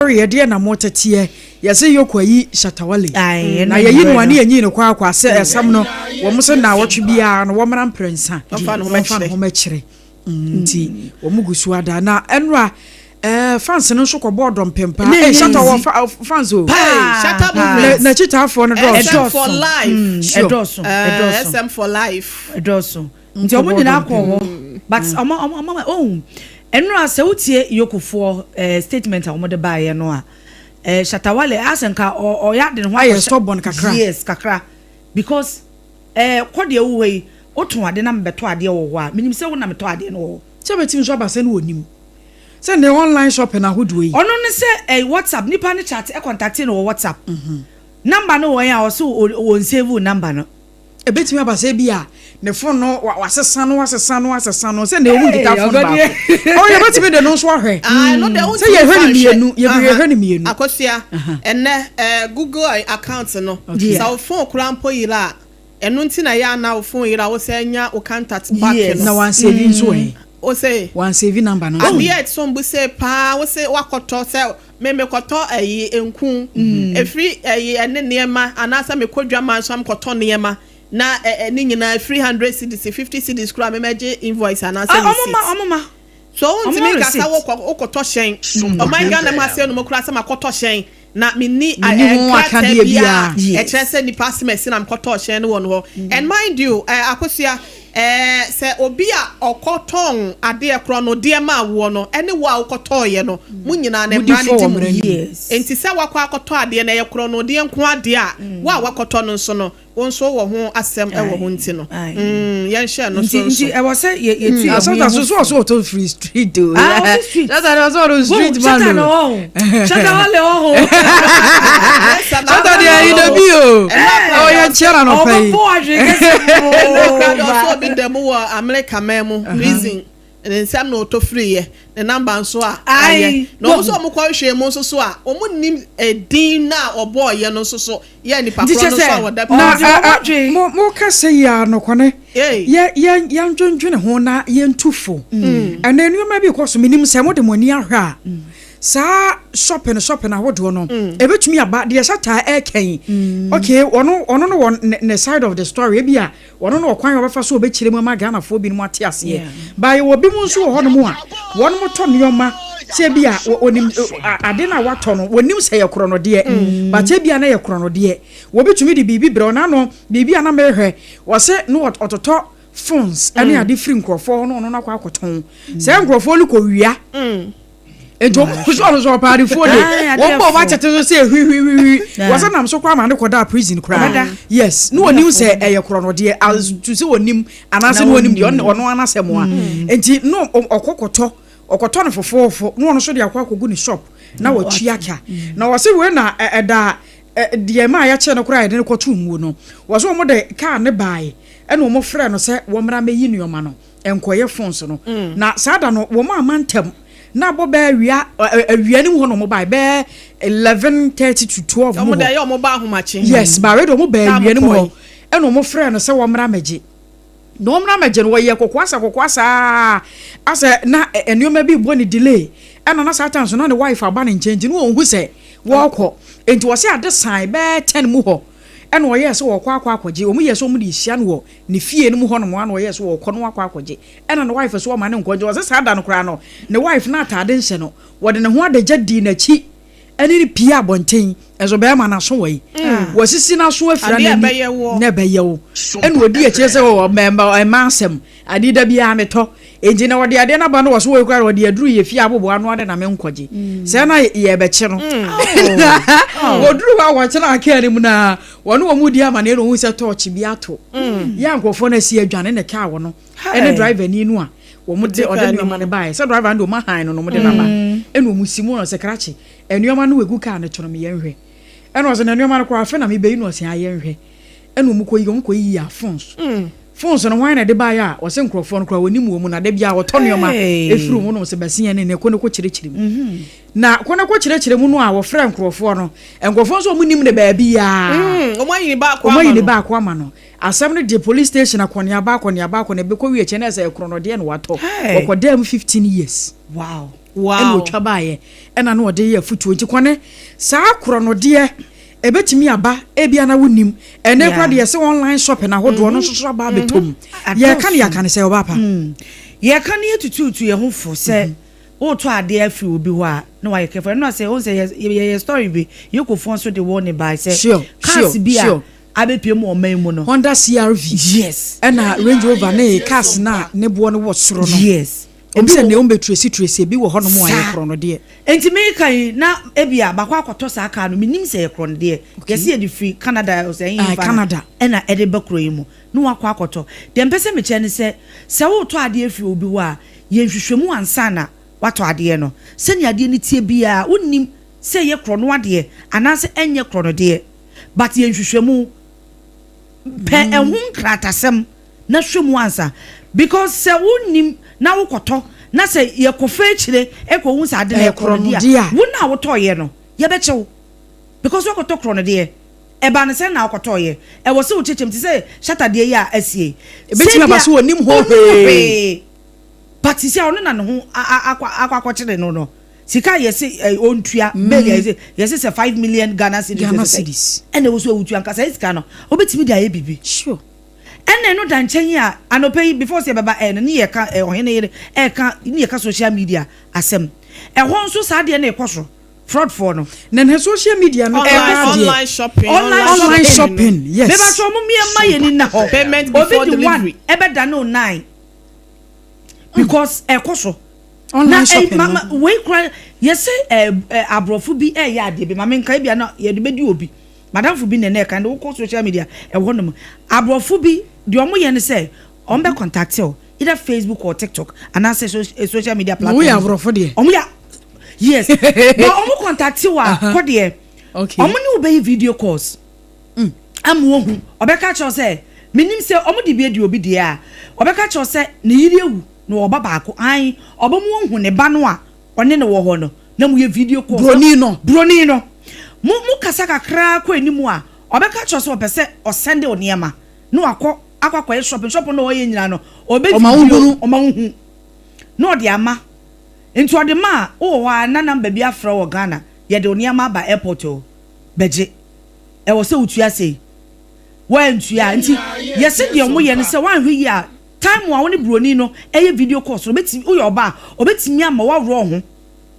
Sɔre, yɛdeɛ na mo teteɛ yɛsɛ yɛkɔ ayi Shatta Wale Aye, na ɛno yɛyi no mmerɛ a no. ne yɛnyi no kɔ akɔ asɛ ɛsɛm no wɔn sɛ na wɔtwe biara no wɔmmra mprɛnsa. Wɔmfa ne ho Wɔmfa ne mɛkyerɛ. ho mɛkyerɛ. Nti wɔn gu so ada na ɛnora fans no nso kɔbɔɔ dɔmpem paa. Ne Ɛy, nyɛ Shatta wɔ easy. fans o. Hey, Shatta movement. N'akyitaafoɔ no dɔɔso. SM for life. Ɛdɔɔso, ɛdɔɔso. SM for life. Ɛdɔɔso, nti ɔmo nyinaa kɔ hɔ, but ɔmo ohun ɛnura sɛ wotie yokofoɔ statement a ɔmo de baayɛ no a, Shatta Wale asɛ nka ɔyɛ ade ne ho Ayɛ akɔhyɛ- stubborn kakra. Yes, kakra, because kɔdeɛ wo hɔ yi, wotɔn ade na mbɛtɔ adeɛ wɔ hɔ a, menim sɛ wo na metɔ adeɛ no wɔ hɔ. Sɛ bɛtumi nso aba sɛ ne wɔnim sɛ ne online shopping ahodoɔ yi. Ɔno ne sɛ WhatsApp nipa ne chat contact no wɔ WhatsApp number no wɔ yɛn a ɔsɛ wɔ nsave number no. Ebetumi aba sɛ bi a ne phone no wasesa no, wasesa no, wasesa no, sɛ ne ɔmu nkita phone Ɔgɔdeɛ. baako ɔyɛ bɛtumi de no nso ahwɛ. Ah, ɛno deɛ Sɛ yɛhwɛ ne mmienu, yɛhwɛ ne mmienu. Akosua, ɛnɛ Google account no, sɛ wo phone kora mpo yera a, ɛno nti na yɛ ana wo phone yera a, wo sɛ nya wo contact back no. Na wansave nso ɛ? Wo sɛ Wansave number no nso? Adeɛ a ɛtɔn bu sɛ paa, wo sɛ wakɔtɔ sɛ me mekɔtɔ ɛyi nku efiri ɛyi ɛne nneɛma anaasɛ mekɔ dwama nso amekɔtɔ nneɛma na ɛ ɛ ne nyinaa efiri 100 cedis, 50 cedis kora, mɛmɛgye invoice anaasɛ Ah, ɔmo receipt. ma, ɔmo ma. So wontumi Ɔmo nkasa receipt. wokɔ wokɔtɔ hyɛn ɔman Ghana mu ase no mu kora sɛ makɔtɔ hyɛn na menni Menni ho nkrataa akadeɛ biara biara. ɛkyerɛ sɛ nipa asɛm asi na mekɔtɔ hyɛn no wɔ no hɔ. And mind you, Akosua, sɛ obi a ɔkɔtɔn adeɛ korɔ no deɛ ma awoɔ no ɛne wo a wokɔtɔɔyɛ no, mo nyinaa ne Modi mmara fɔ no di wɔ mu. mmara no mu. Nti sɛ wakɔ akɔtɔ adeɛ no ɛyɛ korɔ no deɛ nko adeɛ a wo a wakɔtɔ no nso no, wo nso wɔ ho asɛm ɛwɔ ho, nti no yɛnhyɛ no Nti so nti nso. ɛwɔ sɛ yɛ yɛtu yɛn ho Asɔta yɛn so ho. so ɔso ɔtɔ free street o. Ah, ɔsi street. Shatta de ɔsɔ ɔtɔ street man Shatta na o. ɔho, Shatta Wale ɔho. Shatta deɛ ayi da bi o, ɔyɛ nkyɛn na nɔpɛ yi. Ɔbɛbɔ adwene kɛse. Ɛnna kora ɔsɛ obi da mu wɔ Amerika man mu prison ne nsɛm na ɔtɔ firi yɛ ne number nso a Aye. ayɛ na ɔmo nso ɔmo kɔ hwɛ mu nso so a, ɔmo nim edin na ɔbɔɔyɛ no nso so yɛ nipa Nti korɔ kyerɛ no nso sɛ, a wɔda Na Ɔde ɔmo adwene. mo kasa yi a nɔkɔne Ei. yɛ yɛ yɛndwendwene ho na yɛntu fo. Ɛnna nneɛma bi kɔ so, menim sɛ mode mo ani ahwɛ a, saa shopping shopping ahodoɔ no ebetumi aba deɛ Shatta ɛɛkɛn. Okay, ɔno no wɔ ne side of the story, ebi a ɔno no ɔkwan a ɔbɛfa so ɔbɛkyerɛ mu ama Ghanafoɔ binom ate aseɛ. Baayɛ wɔ bi mu nso wɔ hɔnom a wɔn mo tɔ nneɛma sɛ ebi a onim ade no a watɔ no, wɔnim sɛ yɛ korɔ no deɛ, but ebi a na yɛ korɔ no deɛ, wɔbɛtumi de biribi brɛ ɔno ano biribi a na mɛhwɛ wɔsɛ no ɔtotɔ phones ɛne ade firi nkurɔfoɔ hɔ no, ɔno no akɔ akɔtɔn sɛ nkurɔfoɔ no kɔ wia. Nti ɔmo so ɔno so ɔpaadefoɔ de Aye, wɔn bɔ ɔmo adeɛfoɔ. atete so sɛ hwihwihwihwi wɔsɛ nam so kɔ ama ne kɔda prison koraa. Ɔbɛda. Yes, ne wɔnim sɛ ɛyɛ korɔ no deɛ as to sɛ wɔnim anaasɛ ne wɔnim deɛ ɔno anasɛm a nti no ɔkɔ kɔtɔ, ɔkɔtɔ no fofoofo na ɔno nso de akɔ akɔgu ne shop na wɔtua ka na wɔsɛ wei na ɛda deɛ ma a yɛkyɛ no koraa yɛde no kɔto muo no, wɔsɛ wɔn de kaa ne baeɛ ɛna wɔn frɛ no sɛ wɔmmra mɛyi nneɛma no nkɔyɛ phones no. Na saa da no wɔn ama ntɛm na abɔ bɛɛ awia awia no mu hɔ na wɔn baeɛ bɛɛ 11:30 to 12 mu Ɔmo de hɔ. ɛyɛ ɔmo ba ahomakye. Yes, baare de wɔn bɛɛ Tam awia no mu hɔ kɔe. ɛna wɔn frɛ no sɛ wɔmmra mɛgye na wɔmmra mɛgye no, wɔyɛ kɔkɔɔ asɛ kɔkɔɔ asaa asɛ na nneɛma bi bɔ ne delay ɛna na saa time so na ne wife aba ne nkyɛn, nti ne wɔn hu sɛ wɔrekɔ. Nti wɔsɛ ade san bɛɛ 10 mu hɔ ɛna ɔyɛɛ sɛ wɔkɔ akɔ akɔgye. Wɔn yɛ sɛ wɔn de hyia no wɔ ne fie no mu hɔ nom ana ɔyɛɛ sɛ wɔkɔ no akɔ akɔgye ɛna ne wife so ɔma ne nkɔ. Nti wɔsɛ saa da no koraa no, ne wife na ataade nhyɛ no, wɔde ne ho adagya dii n'akyi ɛne ne pie abɔnten. Ɛnso bɛrima n'aso wɔ yi wɔsisi n'aso afira Adeɛ a n'ani ɛbɛyɛ woɔ. Na ɛbɛyɛ wo ɛna ɔdi akyire sɛ wɔ mɛmba ɛma asɛm ade da biara metɔ. Enti na wɔde adeɛ no aba no wɔ so wɔ kura wɔde aduru yɛ fie aboboa ano ade na menkɔgye sɛ na yɛbɛkye no. Wɔduru hɔ a wɔkyerɛ akaa no mu na wɔne wɔn mu di amaneɛ na wɔhu sɛ tɔɔkye bi ato yɛ nkurɔfoɔ no asi adwane ne kaa wɔ no ɛne driver ni no a wɔn de ɔde nneɛma no baeɛ sɛ driver no de wɔn ahan no na wɔn de naba ɛna wɔn si mu na ɔsɛ krakye nneɛma no wɔ egu kaa no to no yɛn hwɛ. Ɛna ɔsɛ na nneɛma no koraa afɛ na mebɛyi no, ɔsɛ ayɛ nhwɛ. Ɛna wɔn kɔ yi, wɔn kɔ yi yɛ phones. Phones no hwan na ɛde baeɛ a ɔsɛ nkurɔfoɔ no koraa wɔnim wɔ mu na da biara wɔtɔ nneɛma efiri wɔn na ɔsɛ bɛsi yɛn ne ne kɔ ne kɔ kyerɛkyerɛ mu na kɔ ne kɔ kyerɛkyerɛ mu no a wɔfrɛ nkurɔfoɔ no, nkurɔfoɔ nso wɔn nim ne baabi yaa. Ɔmo ayi ne baako Wɔn ama ayi ne no. baako ama no. Asɛm no de police station akɔneaba akɔneaba akɔneaba kɔ wie kyɛn na ɛsɛ ɛkorɔ no deɛ na watɔ. Hey. Wɔkɔ dan mu 15 years. Wow. Ɛna ɔtwa baeɛ ɛna na ɔde yɛ afutuo. Nti kɔne saa korɔ no deɛ ɛbɛtumi aba, ebia na wonim ɛnɛ kora deɛ sɛ online shopping ahodoɔ no nso so aba abɛtɔ mu. Yɛka ne yɛaka ne sɛ ɔba pa. Yɛka ne yɛtututu yɛn ho fo sɛ wotɔ adeɛ afiri obi hɔ a, na wayɛ careful. Ɛno sɛ wohu sɛ yɛyɛ story bi, yɛkɔfoɔ nso de wɔ ne bae sɛ cars bi a abɛpie mu ɔman mu no. Honda CRV. Ɛna Range Rover ne cars na ne boɔ no wɔ soro no. Obi sɛ nea wɔn bɛ trace trace ebi wɔ hɔnom a yɛ korɔ no deɛ. Nti meka yi na ebi a baako akɔtɔ saa car no, menim sɛ yɛ korɔ no deɛ. Yɛsi yɛde firi Canada ɔsɛ ɛyin fa. Canada. Ɛna ɛde ba kuro yi mu na wakɔ akɔtɔ deɛ. Mpɛ sɛ mekyɛ ne sɛ wotɔ adeɛ firi obi hɔ a, yɛn nhwehwɛmu ansa na watɔ adeɛ no. Sɛnea adeɛ no tie biara, wonnim sɛ ɛyɛ korɔ no adeɛ anaasɛ ɛnyɛ korɔ no deɛ, but yɛn nhwehwɛmu pɛ ɛho nkratasɛm na hwɛ mu ansa, because sɛ wonnim na wokɔtɔ na sɛ yɛkɔfa akyire ɛkɔhu sɛ ade no yɛ korɔ no deɛ a, wo na wotɔɔyɛ no, yɛbɛkyɛw because wokɔtɔ korɔ no deɛ. Ɛba no sɛ na wokɔtɔɔyɛ, ɛwɔ sɛ wokyekyɛm te sɛ Shatta deɛ yi a asie. Ebɛtumi aba so onim ho hwee. But sisi a ɔno na ne ho akɔ akɔkyere no, sika a yɛsi ɛ ontua bail, yɛsi sɛ 5 million Ghana cedis. Ghana cedis. Ɛna ɛwɔ so ewutua nkasa yɛ sika no, obetumi de ayɛ bibi. Ɛna ɛno da nkyɛn yi a, anɔpɛ yi before sɛ yɛbɛba ɛ no ne yɛ ka ɛ ɔhene yere ɛka ne yɛ ka social media asɛm ɛhɔ nso, saa adeɛ no ɛkɔ so, fraudfoɔ no. Na social media no. Online shopping. Online shopping, yes. Bɛba so ɔmo mmiɛnma yɛ ni na hɔ. Payment before obi di one delivery. Ɛbɛda no nine because ɛkɔ so. Online shopping na no. Ma wei kura yɛsɛ ɛ ɛ aborɔfo bi ɛyɛ adeɛ bi, maame nka ebi ana yɛde bɛdi obi madamfo bi na ɛnɛ ɛka ne wokɔ social media ɛwɔ nom. Aborɔfo bi deɛ, ɔmo yɛ ne sɛ ɔmo bɛ contact o either Facebook or TikTok anaasɛ social media Na woyɛ platform. Aborɔfo deɛ. Ɔmo yɛ, yes, but ɔmo contact wo a, kɔ deɛ ɔmo ne wo bɛyɛ video calls ama wohu. Ɔbɛka kyerɛw sɛ menim sɛ ɔmo de bi adi obi deɛ a, ɔbɛka kyerɛw sɛ ne yere ewu na ɔba baako an ɔbɛ mu ohu ne ba no a ɔne ne wɔ hɔ no na mo yɛ video calls. Broni no. Broni no, mo kasa kakra kɔ anim a, ɔbɛka kyerɛw sɛ ɔpɛ sɛ ɔsend o nneɛma na wakɔ akɔyɛ shopping. Shopping na ɔyɛ nyinaa no, ɔbɛ Ɔma wo video hunu. Ɔma wo hu na ɔde ama. Nti ɔde ma a, wowɔ hɔ a na number bi afrɛ wɔ Ghana, yɛde o nneɛma aba airport o, bɛgye, ɛwɔ sɛ wotua sei, wɔantua. Nti yɛsɛ deɛ ɔmo yɛ no sɛ woanhwɛ yi a, time a wo ne buroni no ɛyɛ video call so, obɛtumi woyɛ ɔba a, ɔbɛtumi ama woaworɔ ho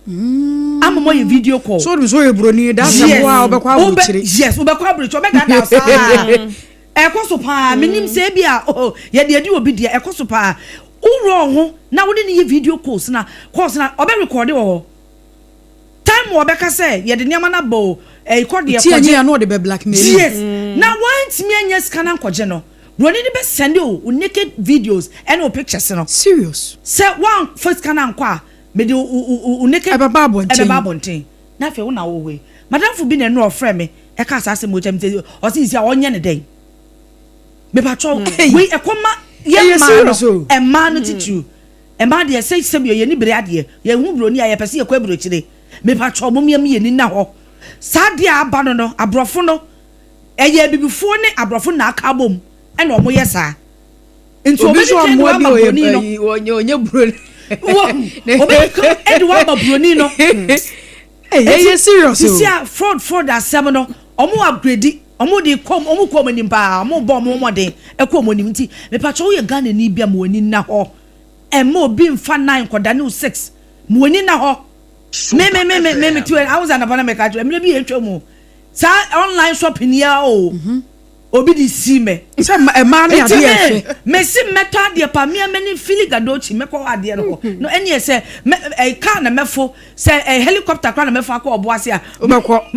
ama mo ayɛ video call. So so yɛ buroni da sɛ wo a wobɛkɔ aburokyire. Yes, wobɛkɔ aburokyire, ɔbɛdaadaa saa. Ɛkɔ so paa. Menim sɛ ebi a, oh, yɛde adi obi deɛ, ɛkɔ so paa. Wowurɔ ho na wode ne yɛ video calls na calls na ɔbɛ record wɔ hɔ time wɔ ɔbɛka sɛ yɛde nneɛma no abɔ o, ɛyi kɔ deɛ. Ti kɔgye. Anyi ya na ɔde bɛ blackmail. Yes, na wɔntumi anya sika na nkɔgye no, buroni no bɛ send o wo naked videos ɛne o pictures no. Sɛ wɔamfa sika no ankɔ a, mede wo naked Ɛbɛba abɔnten. Ɛbɛba abɔnten. Na afei wo na wo wei madamfo bi na ɛno ɔfrɛ me ɛka saa asɛm wɔ kyɛm sɛ ɔsi nsi a ɔnyɛ ne dɛn mepatwɔ wei ɛkɔma yɛ Ɛyɛ mmaa serious no o. Ɛmmaa no titiriw, ɛmmaa deɛ, sɛ yɛ ni bere adeɛ yɛn hu buroni a yɛpɛ sɛ yɛkɔ aburokyire. Mepatwɔ mo mmea mmienu na hɔ saa adeɛ a aba no, aborɔfo no, ɛyɛ abibifoɔ ne aborɔfo na aka abom ɛna ɔmo yɛ saa. Nti Obi obi nso di kan de amoa bi waba ɔyɛ buroni no ɛyi, ɔnyɛ buroni. Wɔ obi di kan ɛde waba buroni no. Ɛyɛ serious o. Sisi a fraud asɛm no, ɔmo upgrade, ɔmo de kɔm, ɔmo kɔ ɔmo anim paa, ɔmo bɔ ɔmo mmɔden ɛkɔ ɔmo anim. Nti mipatwa woyɛ Ghana ni bi a, mo ani na hɔ, ɛmma obi nfa 9 nkɔda ne o 6, mo ani na hɔ. Me me me me me me tiwɛ awusa anapa na mɛka kyerɛ mmerɛ bi yɛ atwa mu saa online shopping yɛ o, obi de si mɛ. Sɛ mmaa ne nti adeɛ ɛhwɛ. Me mesi mɛtɔ adeɛ pa mmea mɛni fili gadochi mɛkɔ hɔ adeɛ no hɔ no, ɛni sɛ mɛ ɛ kaa na mɛfo sɛ ɛ helicopter kora na mɛfo akɔ ɔbo ase a. Wobɛkɔ.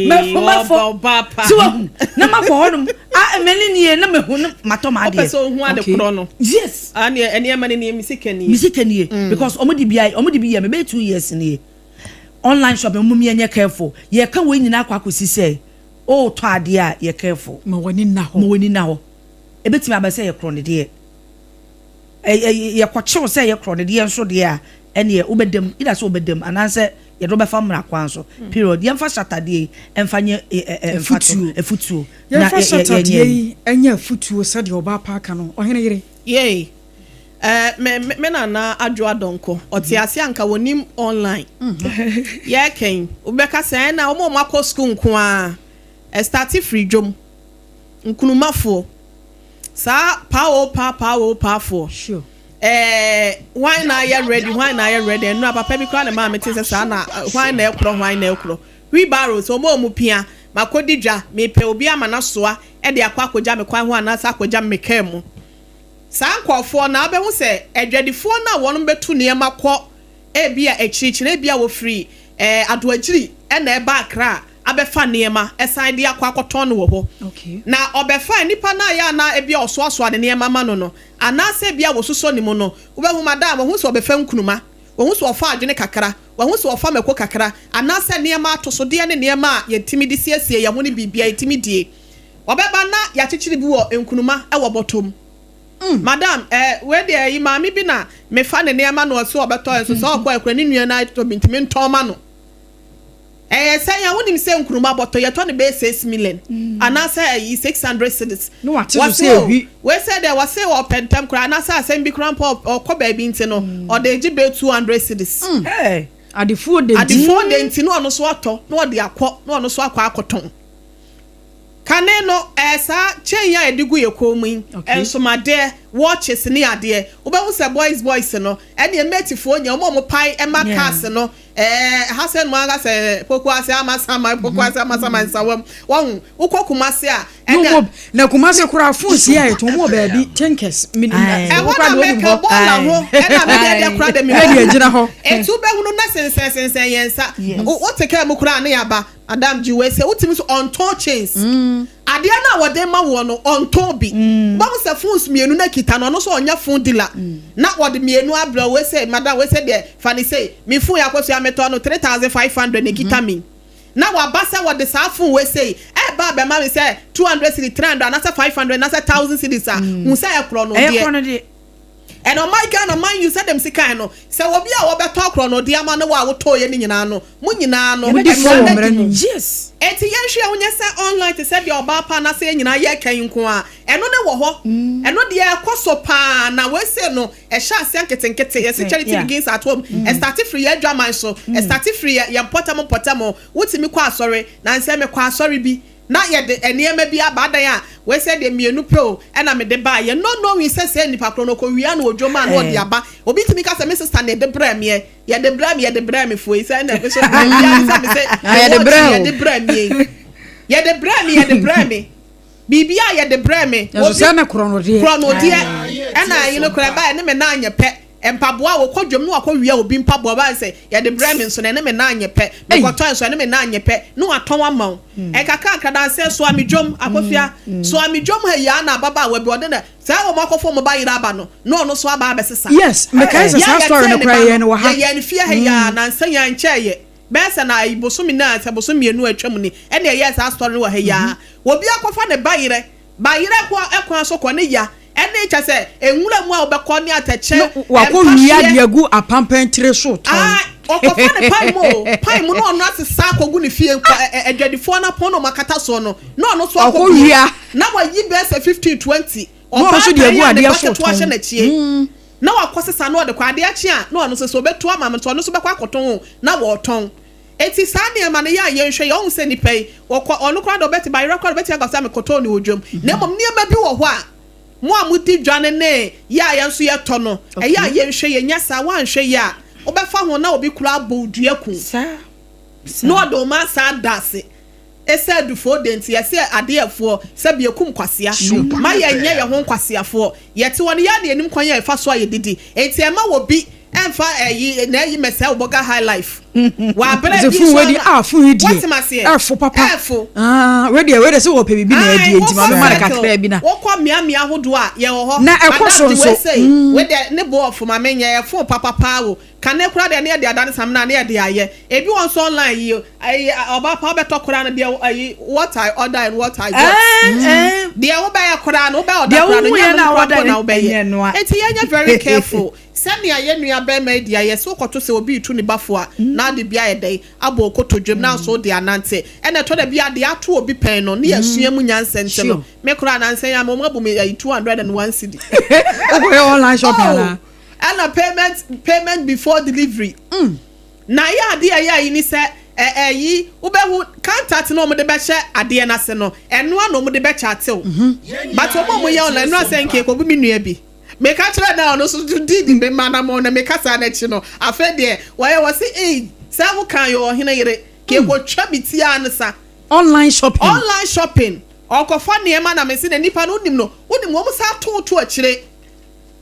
Mɛfo mɛfo ɔba pa. Si wahu na makɔ hɔnom a, mɛni nie na mɛhu no matɔ ma ɔpɛ adeɛ. Sɛ ohun ade korɔ no. Aneɛ ɛnneɛma no nie, mi sika nie. Mi sika nie, because ɔmo de bi ayɛ, ɔmo de bi yɛ mɛ bɛyɛ 2 years nie. Online shopping mo mi yɛ nyɛ careful. Yɛ ka wei nyinaa akɔ akɔsi sɛ ɔɔtɔ adeɛ a, yɛ careful. Ma w'ani nna hɔ. Ma w'ani na hɔ. Ebetumi aba sɛ yɛ korɔ ne deɛ, ɛ ɛ yɛkɔkyew sɛ yɛ korɔ ne deɛ nso deɛ a, ɛneɛ wobɛdam ida sɛ wobɛdam anaasɛ yɛde wobɛfa mmara kwan so, period. Yɛmfa Shatta deɛ yi ɛmfa nyɛ ɛ ɛ ɛmfa to Afutuo. Afutuo na yɛmfa yɛ Shatta deɛ yɛ yi ɛnyɛ afutuo sɛdeɛ ɔbaa pa aka no, ɔhene yere. Yay. Me nana Adwo Adɔnkɔ, ɔte ase anka wɔnim online. Yɛkɛn, wobɛka sɛ ɛna wɔn a wɔakɔ sukuu nko ara, ɛstart firi dwom. Nkunumafoɔ. Saa paa o paa paa o paafoɔ. Hwan na ayɛ ready, hwan na ayɛ ready. Ɛnura papa bi koraa na maa mete sɛ saa na hwan na ɛkorɔ, hwan na ɛkorɔ. Wheelbarrows, wɔn a wɔn pia, makɔdi dwa, mepɛ obi ama n'asoa ɛde akɔ akɔgya me kwan ho anaasɛ akɔgya me kaa mu. Saa nkɔɔfoɔ na abɛho sɛ adwadifoɔ no a wɔn bɛtu nneɛma kɔ ebi a akyirikyiri, ebi a wɔfiri Adoagyiri ɛna ɛba Akra abɛfa nneɛma ɛsan de akɔ akɔtɔn no wɔ hɔ. Na ɔbɛfa nipa no a yɛ ana ebi a ɔsoasoa ne nneɛma ma no, anaasɛ ebi a wɔsosɔ ne mu no, wobɛhu madam, wɔhu sɛ ɔbɛfa nkunuma, wɔhu sɛ ɔfa adwene kakra, wɔhu sɛ ɔfa mako kakra, anaasɛ nneɛma atosodeɛ ne nneɛma a yɛtumi de siesie yɛn ho ne biribi a yɛtumi die. Ɔbɛba na yɛakyekyere bi wɔ nkunuma ɛwɔ bɔtɔm. Madam, wei deɛ yi maame bi na mefa ne nneɛma na ɔso ɔbɛtɔ nso sɛ ɔkɔ ɛkura ne nua na atɔ bi ntumi ntɔn ma no. Ɛyɛ sɛ yɛn wonim sɛ nkuruma bɔtɔ yɛtɔ ne bɛyɛ 6 million anaasɛ ɛyi 600 cedis. Na wate so sɛ ebi. Wei sɛ deɛ wɔse ɔpɛ ntɛm koraa anaasɛ asɛm bi koraa mpo ɔkɔ baabi nti no ɔde gye bɛyɛ 200 cedis. Hey. Adefoɔ de nti. Adefoɔ de nti na ɔno so atɔ na ɔde akɔ na ɔno so akɔ akɔtɔn. Kane no saa chain a yɛde gu yɛ kɔn mu yi, nsomadeɛ, watches ne adeɛ, wobɛhu sɛ boys boys no ɛne mɛtifoɔ nya wɔn a wɔn pae ɛma cars no ha sɛ no aka sɛ poku ase ama sama, poku ase ama sama nsawam wɔn wokɔ Kumase a ɛna na Kumase koraa phone si a yɛtɔn mu wɔ baabi Tinkers. Ɛhɔ na mɛka bɔɔla ho ɛna mɛde ɛdeɛ koraa de mi ɛde agyina hɔ. Etu bɛhunu na sensɛn sensɛn yɛn nsa, wote kaa mu koraa ne yaba madam gye sɛ wotumi so ɔntɔn chains adeɛ no a wɔde ma wɔ no ɔntɔn bi. Wɔn sɛ phones mmienu na kita no, ɔno nso ɔnyɛ phone dealer na wɔde mmienu abrɛ wei sɛ madam, wei sɛ deɛ fa ne sɛ mi phone yɛ akɔso ametɔ no 3,500 na kita mi na waba sɛ wɔde saa phone wei sɛ ɛɛba abɛma mi sɛ 200 cedis, 300 anaasɛ 500 anaasɛ 1,000 cedis a n sɛ ɛkorɔ no deɛ. Ɛna ɔman Ghana man yi sɛ dɛm sika no sɛ obi a wɔbɛtɔ korɔ no de ama no wɔ a wotɔɔ yɛ ne nyinaa no mo nyinaa no. Modi fɔ wɔ mmerɛ no. Eti yɛnhwɛ yɛn ho nyɛ sɛ online te sɛ deɛ ɔbaa pa anaasɛ yɛn nyinaa yɛ kɛn nko a ɛno ne wɔ hɔ. Ɛno deɛ ɛkɔ so paa na wɔese no ɛhyɛ aseɛ nketenkete. Yɛsi charity begins at home. Ɛstart firi yɛn adwaman so, ɛstart firi yɛn mpɔtam mpɔtam. Wotumi kɔ asɔre na nsɛ mekɔ asɔre bi na yɛde nneɛma bi aba adan a wɔsɛ deɛ mmienu pɛ o ɛna mede ba yɛ no knowing sɛ nipa korɔ no kɔ wia na odwom a na ɔde aba. Obi tumi ka sɛ me sister na yɛde brɛ meɛ, yɛde brɛ me, yɛde brɛ me fo yi sɛ ɛna ɛfi so ɛbi sɛ me sɛ yɛde brɛ o. Yɛde brɛ me, yɛde brɛ me, yɛde brɛ me biribi a yɛde brɛ me. Ɛso sɛ ne korɔ no deɛ. Korɔ no deɛ ɛna ayi no korɔ ɛba ɛne me nan nyɛ pɛ. Mpaboa a wɔkɔ dwam na wakɔ wia obi mpaboa ba sɛ yɛde brɛ me nso na ɛne me nan nyɛ pɛ, mekɔtɔ nso ɛne me nan nyɛ pɛ na watɔn ama wo. Ɛkakra nkradanseɛ so a me dwom akɔfia so a me dwom ha yi a na ababaawa bi ɔde na saa wɔn akɔfo wɔn ba yere aba no na ɔno so aba abɛsesa. Yes, mekae sɛ saa story no koraa yɛ no wɔ ha. Yɛyɛ no fie ha yi a nansa yɛn nkyɛn yɛ bɛyɛ sɛ na ayi bosomi na sɛ bosom mmienu atwam ni ɛna ɛyɛ saa story no wɔ ha yi a obi akɔfa ne ba yerɛ ba yerɛ kɔ ɛkwan so kɔ ne ya ɛne kyɛ sɛ nwura mu a wobɛkɔ ne atɛkyɛ. Wakɔ wia de agu apampan tire so tɔn. Ɔkɔfa ne pan mu o pan mu na ɔno asesa akɔgu ne fie nkɔ adwadifoɔ no apɔn na ɔmo akata soɔ no na ɔno so akɔ wia. Na wayi bɛyɛ sɛ 15, 20. Na ɔno nso de agu adeɛ so tɔn ahyɛ n'akyie na wakɔ sesa na ɔde kɔ adeɛ akyi a na ɔno nso so ɔbɛtu ama no so ɔno nso bɛkɔ akɔtɔn o na wɔɔtɔn. Eti saa nneɛma no yɛ a yɛnhwɛ yɛ ɔho sɛ nipa yi wɔkɔ ɔno koraa de ɔbɛte bayerɛ koraa de ɔbɛte aka sɛ mekɔtɔn ne wɔ dwam na mmom nneɛma bi wɔ hɔ a mo a modi dwa no ne yɛ a yɛn nso yɛtɔ no ɛyɛ a yɛnhwɛ yɛ nyɛ saa wanhwɛ yɛ a wobɛfa ho na obi kura abɔ dua kum na ɔde ɔma asa da ase ɛsɛ adufoɔ de nti yɛsɛ adeɛfoɔ sɛ biekum kwasea ma yɛnyɛ yɛn ho nkwaseafoɔ. Yɛte hɔ no yɛa ne yɛnim kwan yɛ ɛfa so a yɛdidi enti ɛma wɔ bi ɛmfa ɛyi na ɛyi mɛsɛ wo bɔga high life wabere bi so wedi a fun yi die ɛfo papa. Ɛfo. Ah, wedi wedi sɛ wɔpɛ bibi na ɛdi enti ma mema no kakra bi na wokɔ mmeammea ahodoɔ a yɛwɔ hɔ. Na ɛkɔ so nso. Wede ne boɔfo ma menyɛ ɛfo papapaa wo kane koraa deɛ ne yɛde adane samina ne yɛde ayɛ ebi wɔ nso online yi ayi ɔbaa pa wobɛtɔ koraa no deɛ ayi what I order and what I got deɛ wobɛyɛ koraa no wobɛ order koraa no nyɛ no koraa na wobɛyɛ. Eti yɛnyɛ very careful. Sɛnea yɛn nua barima yi de ayɛ, sɛ wokɔto sɛ obi retu ne ba fo a, na ade bi ayɛ dɛn abɔ wo kotodwem na nso wode anante. Ɛna ɛtɔ da bi a deɛ ato obi pɛn no, ne yɛasua mu nyansa nti no, me koraa nansa yi ara wɔn abu me ayi 201 cedi. Wokɔyɛ online shopping anaa? Oh, ɛna payment payment before delivery. Na ɛyɛ adeɛ a ɛyɛ ayi ne sɛ ɛ ɛyi wobɛhu contact na wɔde bɛhyɛ adeɛ no ase no, ɛno ara na wɔde bɛkyate wo. But wɔn a wɔyɛ online no asɛ nka ɛkɔgu me nua bi. Meka kyerɛɛ no a ɔno nso dii me mma no na meka saa no akyi no, afei deɛ wɔyɛ wɔ se ei sɛ wo kan yɛ ɔhene yere ka ɛkɔtwa me ti ara ne sa. Online shopping. Online shopping ɔkɔfa nneɛma na mese na nipa no wonim no wonim wɔn saa to to akyire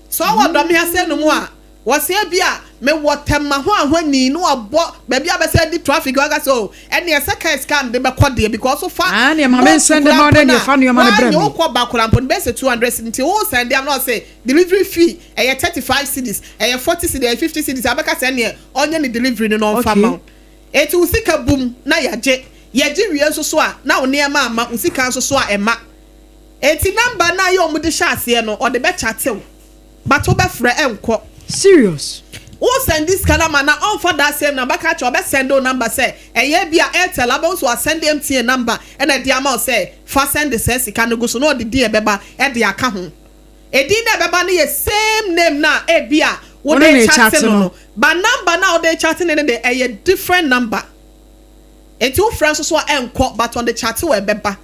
sɛ ɔwɔ dɔme ase no mu a Wɔse ebia mewɔ tɛma ho ahoni na wabɔ baabi a bɛsɛ di traffic waka sɛ oh ɛneɛ sɛ car sika mede bɛkɔ deɛ because wofa Ah neɛ ma me boat nsɛnde koraa ma wo mpo na no neɛ fa nnoɔma a no brɛ woanyɛ me. wokɔ ba koraa mpo no bɛyɛ sɛ 200 cedis nti wo sɛnde ama na ɔse delivery fee ɛyɛ 35 cedis ɛyɛ 40 cedis ɛyɛ 50 cedis abɛka sɛ ɛneɛ ɔnyɛ ne delivery no na ɔmfa ma Okay. wo enti wo sika bum na yɛagye yɛgye wie nso so a na wo nneɛma amma wo sika nso so a ɛma enti number no a yɛ wɔde hyɛ aseɛ no ɔde bɛkyate wo. But wo bɛ frɛ ɛnkɔ. Serious. Wo sɛnde sika no ama na ɔnfa that same number bɛka akyerɛ wo ɔbɛ sɛnde wo number sɛ ɛyɛ ebia Airtel abɛhu sɛ wasɛnde MTN number ɛna ɛde ama wo sɛ fa sɛnde saa sika no gu so na ɔde din a ɛbɛba ɛde aka ho. Edin no a ɛbɛba no yɛ same name no a ebia Wo wode ne no rekyate rekyate no no. no but number no a wode rekyate no no deɛ ɛyɛ different number. Nti wo frɛ nso so a ɛnkɔ but ɔde kyate wo a ɛbɛba.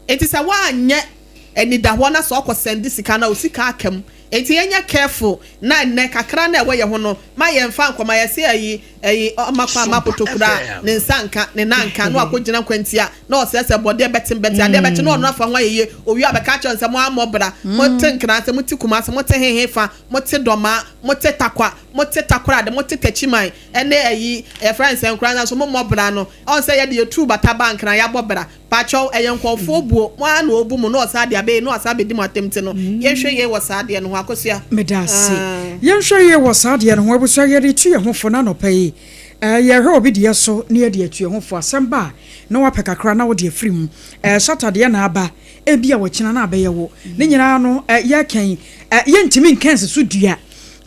Enti sɛ woanyɛ anidahɔ na sɛ ɔkɔ sɛnde sika no a wo sika aka mu. Enti yɛnyɛ careful na ɛnnɛ kakra no a ɛwɔ yɛn ho no ma yɛnfa nkɔma yɛse ayi ayi ɔma kwan ma kotokura a ne nsa nka ne nan nka na wakɔ gyina nkwantia na ɔsrɛsrɛ bɔdeɛ bɛtem bɛte adeɛ bɛkye na ɔno afa ho ayɛ yie owie a ɔbɛka akyerɛ no sɛ mo ammɔ bra mote Nkrase mote Kumase mote hehe fa mote Dɔmaa mote Takwa mote Takoradi mote Takyiman ɛne ayi yɛfrɛ no sɛn koraa nanso mommɔ bra no ɔn sɛ yɛde yɛtuu bata baa Nkran yɛabɔ bra Pakyɛw, ɛyɛ nkurɔfoɔ buo, mo ara na ɔbu mo na ɔsan de abɛyɛ na wasan abɛdi mo atɛm nti no, yɛnhwɛ yie wɔ saa adeɛ no ho. Akosua. Meda ase. Aah. Yɛnhwɛ yie wɔ saa adeɛ no ho. Abusua, yɛde retu yɛn ho fo na anɔpa yi, eh, yɛrehwɛ obi deɛ so na yɛde atu yɛn ho fo. Asɛm ba a, na woapɛ kakra na wode afiri mu. Eh, Shatta deɛ na aba, ebia ɔkyena na abɛyɛ wo. Ne nyinaa no, eh, yɛreka yi, eh, yɛntumi nka nsi so dua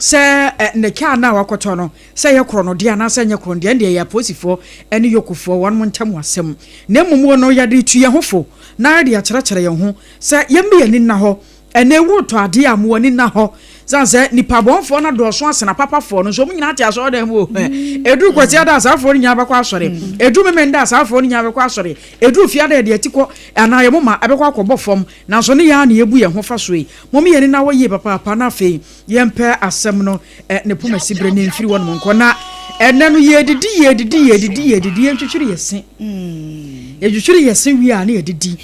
sɛ, eh, ne kaa no a wakɔtɔ no, Sɛ ɛyɛ korɔno deɛ anaasɛ ɛnyɛ korɔno deɛ, ɛndeɛ ɛyɛ apolisifoɔ ne Yokofoɔ wɔnom ntam asɛm. Na mmom wɔ no yɛde retu yɛn ho fo na yɛde akyerɛkyerɛ yɛn ho sɛ yɛmma yɛn ani nna hɔ. Ɛnnɛ woretɔ adeɛ a, ma w'ani nna hɔ. Sane sɛ nnipa bɔnfoɔ no adɔɔso asene apapafoɔ no nso, wɔn nyinaa te asɔredan mu o. Ɛduru Kwasiada a, saafoɔ no nyinaa bɛkɔ asɔre. Ɛduru Memenda a, saafoɔ no nyinaa bɛkɔ asɔre. Ɛduru Fiada a, yɛde atikɔ anaa yɛn moma bɛkɔ akɔbɔ fam. Nanso ne yɛn ara na yɛbu yɛn ho fa so yi. Momma yɛn ani nna hɔ yie papaapa na afei Yɛmpɛ asɛm no ne poma siberɛ ne mfiri wɔnom nkɔ na ɛnɛ no yɛdidi yɛdidi yɛdidi yɛdidi yɛntwitwiri yɛ se yɛtwitwiri yɛ se wie a ne yɛdidi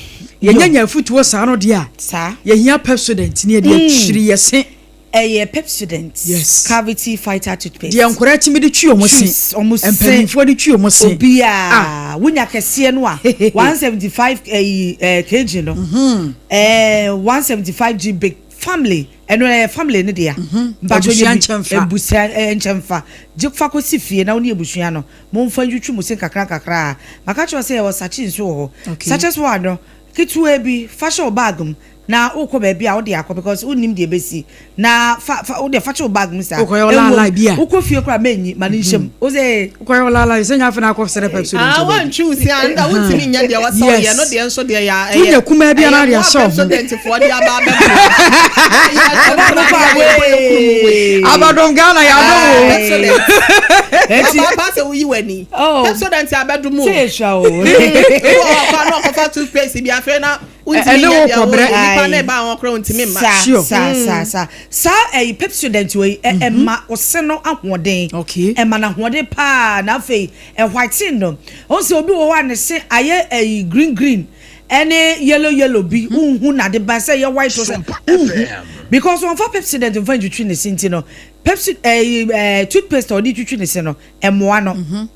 yɛnya nya afutuo saa no deɛ a yɛhia Pepsodent ne yɛde atwiri yɛ se. Ɛyɛ Pepsodent yes. Cavity Fighter toothpaste. Deɛ nkwadaa tumi de twi wɔn se, mpanimfoɔ de twi wɔn se. Obiara ah. Wonya kɛseɛ no a 175 ɛyi ɛɛ kg no ɛɛ 175 g big family. Ɛno ɛyɛ family no dea. Mpakyɛw Abusua yɛ bi nkyɛnfa. abusua ɛɛ nkyɛnfa. Gye fa kɔsi fie na wo ne abusua no momfa ntwitwi mo se nkakra nkakra a. Maka kyerɛ wo sɛ yɛwɔ sachet nso wɔ hɔ. Okay. Sachet one no ketewaa bi fa hyɛ wo bag mu na wokɔ baabi a wode akɔ because wonnim deɛ ɛbɛsi na fa fa wodeɛ fa hyɛ wo bag mu saa. Wokɔyɛ wo Ɛwom laalai bi a. wokɔ fie koraa mɛnyi ma no nhyɛ mu. Wo sɛ. Wokɔyɛ wo laalai sɛ nyɛ afei na akɔ srɛ Pepsodent Ah, wɔ baabi. wantwi wo se a, nda wontumi nyɛ deɛ wɔsɛ ɔyɛ no Yes. deɛ nso deɛ yɛ a, Wonya ɛyɛ kumaa bi ɛyɛ anaa de mmoa ahyɛ wo ho. Pepsodentfoɔ de aba abɛboa. Yɛ Ɔbaa yɛ no kɔ yɛ yɛ yɛ kunu mu wei. away. Abadom Ghana yɛ adom o. Pepsodent. Eti Ɔbaa pa sɛ woyi w'ani. oh Pepsodent abɛdom o. sɛ yɛhyira o. Ebi wɔ hɔ kɔ a na ɔkɔfa toothpaste bi afei na wontumi Ɛne nyɛ wo deɛ kɔbrɛ. woyɛ nipa na Aye. ɛba ho koraa wontumi mma. Saa Sure. saa saa saa saa ɛyi Pepsodent wei ɛ ɛma ɔse no ahoɔden. Okay. Ɛma no ahoɔden paa na afei ɛ whiten no. Ɔn sɛ obi wɔ hɔ a ne se ayɛ ɛyi green green ɛne yellow yellow bi wonhu nade ba sɛ ɛyɛ white o sɛ wonhu because wɔnfa Pepsodent nfa ntwitwi ne se nti no Pepsi ɛyi ɛɛ toothpaste a ɔde twitwi ne se no ɛmoa no.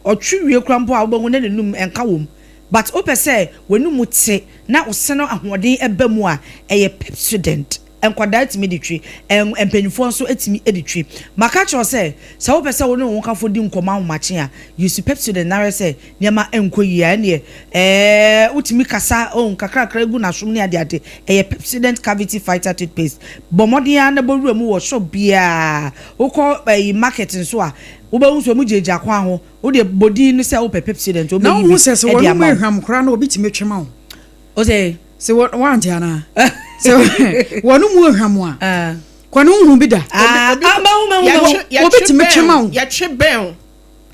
Ɔtwe wie koraa mpo a wobɛhu na n'anum nka wom but wopɛ sɛ w'anum te na wo se no ahoɔden ba mu a ɛyɛ Pepsodent. Nkwadaa tumi de twi, mpanyinfoɔ nso tumi de twi. Maka kyerɛ sɛ, sɛ wopɛ sɛ wo ne wo kafo di nkɔmɔ ahomakye a, use Pepsodent na sɛ nneɛma nkɔ yie a, ɛneɛ wotumi kasa oh kakrakra gu n'asom ne adeade. Ɛyɛ Pepsodent Cavity Fighter toothpaste. Bɔ mmɔden ara na bɔ wura mu wɔ shop biara. Wokɔ ɛyi market nso a, wobɛhu sɛ ɔmo gyinagyina kwan ho. Wode bɔdin no sɛ wopɛ Pepsodent, na wobɛyi wohu bi sɛ ɛde wɔn ama mu wo. ehwam koraa na obi tumi twema wo. O sɛ Sɛ wɔ wante anaa sɛ wɔn mu ehwam a, kwan hu bi da. Ah, ah, mahu, mahu, mahu. Obi tumi twe ma wo. Yɛtwe bɛn.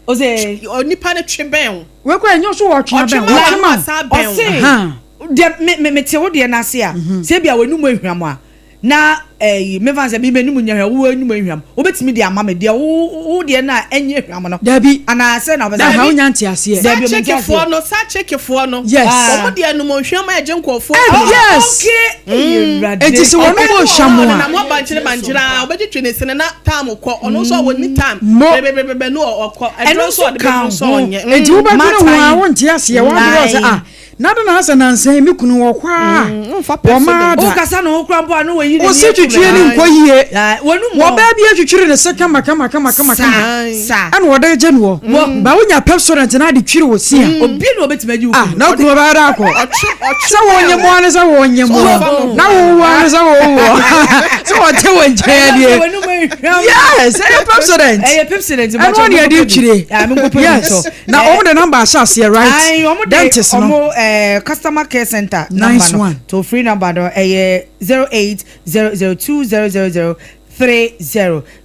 O sɛ onipa no twe bɛn wo. Wekɔ ɛnyɛ so wɔtwe abɛn, Ɔtwe ma wɔtwe wo ma wo. asa bɛn wo. Ɔse Aha. deɛ me me te wo deɛ n'ase a, sɛ ebi a w'anum ehwam a, na ɛyi mefa sɛ mi m'anum nyɛ hwam, wo anum ehwam, wobɛtumi de ama me deɛ wo deɛ na ɛnyɛ hwam no. Dabi. Anaa sɛ na wobɛsɛ. Daha wonya nte aseɛ. Saa Dabi, ɔmo nte aseɛ. kyekefoɔ no, saa kyekefoɔ no. Yes. Wɔn deɛ nom nhwam a ɛgye nkurɔfoɔ. Yes. Okay. Enti sɛ wɔn mu ohwam a, na mo abankyere bankyere a ɔbɛgye ne sene na tam kɔ. Ɔno nso a wɔni tam. Mo. Bebebebe no ɔkɔ. Ɛno Ɛduro nso nso ɔde ka bɛgu nso ho. ɔnyɛ. Enti wobɛdwene ho a, Matan. wonte aseɛ. Wɔadwerɛ sɛ, Nine. ah, na de na asɛ nansa me kunu wɔ kɔ a, Mfa wɔma Pepsodent. da. Wokasa na wo kora mpo a na wɔyi Wo se twitwie ne nkɔ yie. W'anum Wɔbaa bi atwitwiri ne se kama kama kama kama kama. Saa. Ɛna wɔde gye no wɔ. Ba wonya Pepsodent na ade twiri wo se a. Obi na obetumi agye wo Ah, kunu. na kunu bɛyɛ dɛ akɔ. Ɔtwe ɔtwe Sɛ wɔnyɛ mu ane sɛ wɔnyɛ mu. Ɔfa Na wɔwɔ ane sɛ wɔwɔ. Sɛ wɔte wɔ nkyɛn adeɛ. W'anum ehwam. Yes, ɛyɛ Pepsodent. Ɛyɛ Pepsodent. Ɛno ne yɛde twire. Yes. Na wɔn de number ahyɛ aseɛ, right? Ayi, wɔn de Dentist no. Wɔn customer care center Nice number no one. Toll free number no ɛyɛ 08002000030,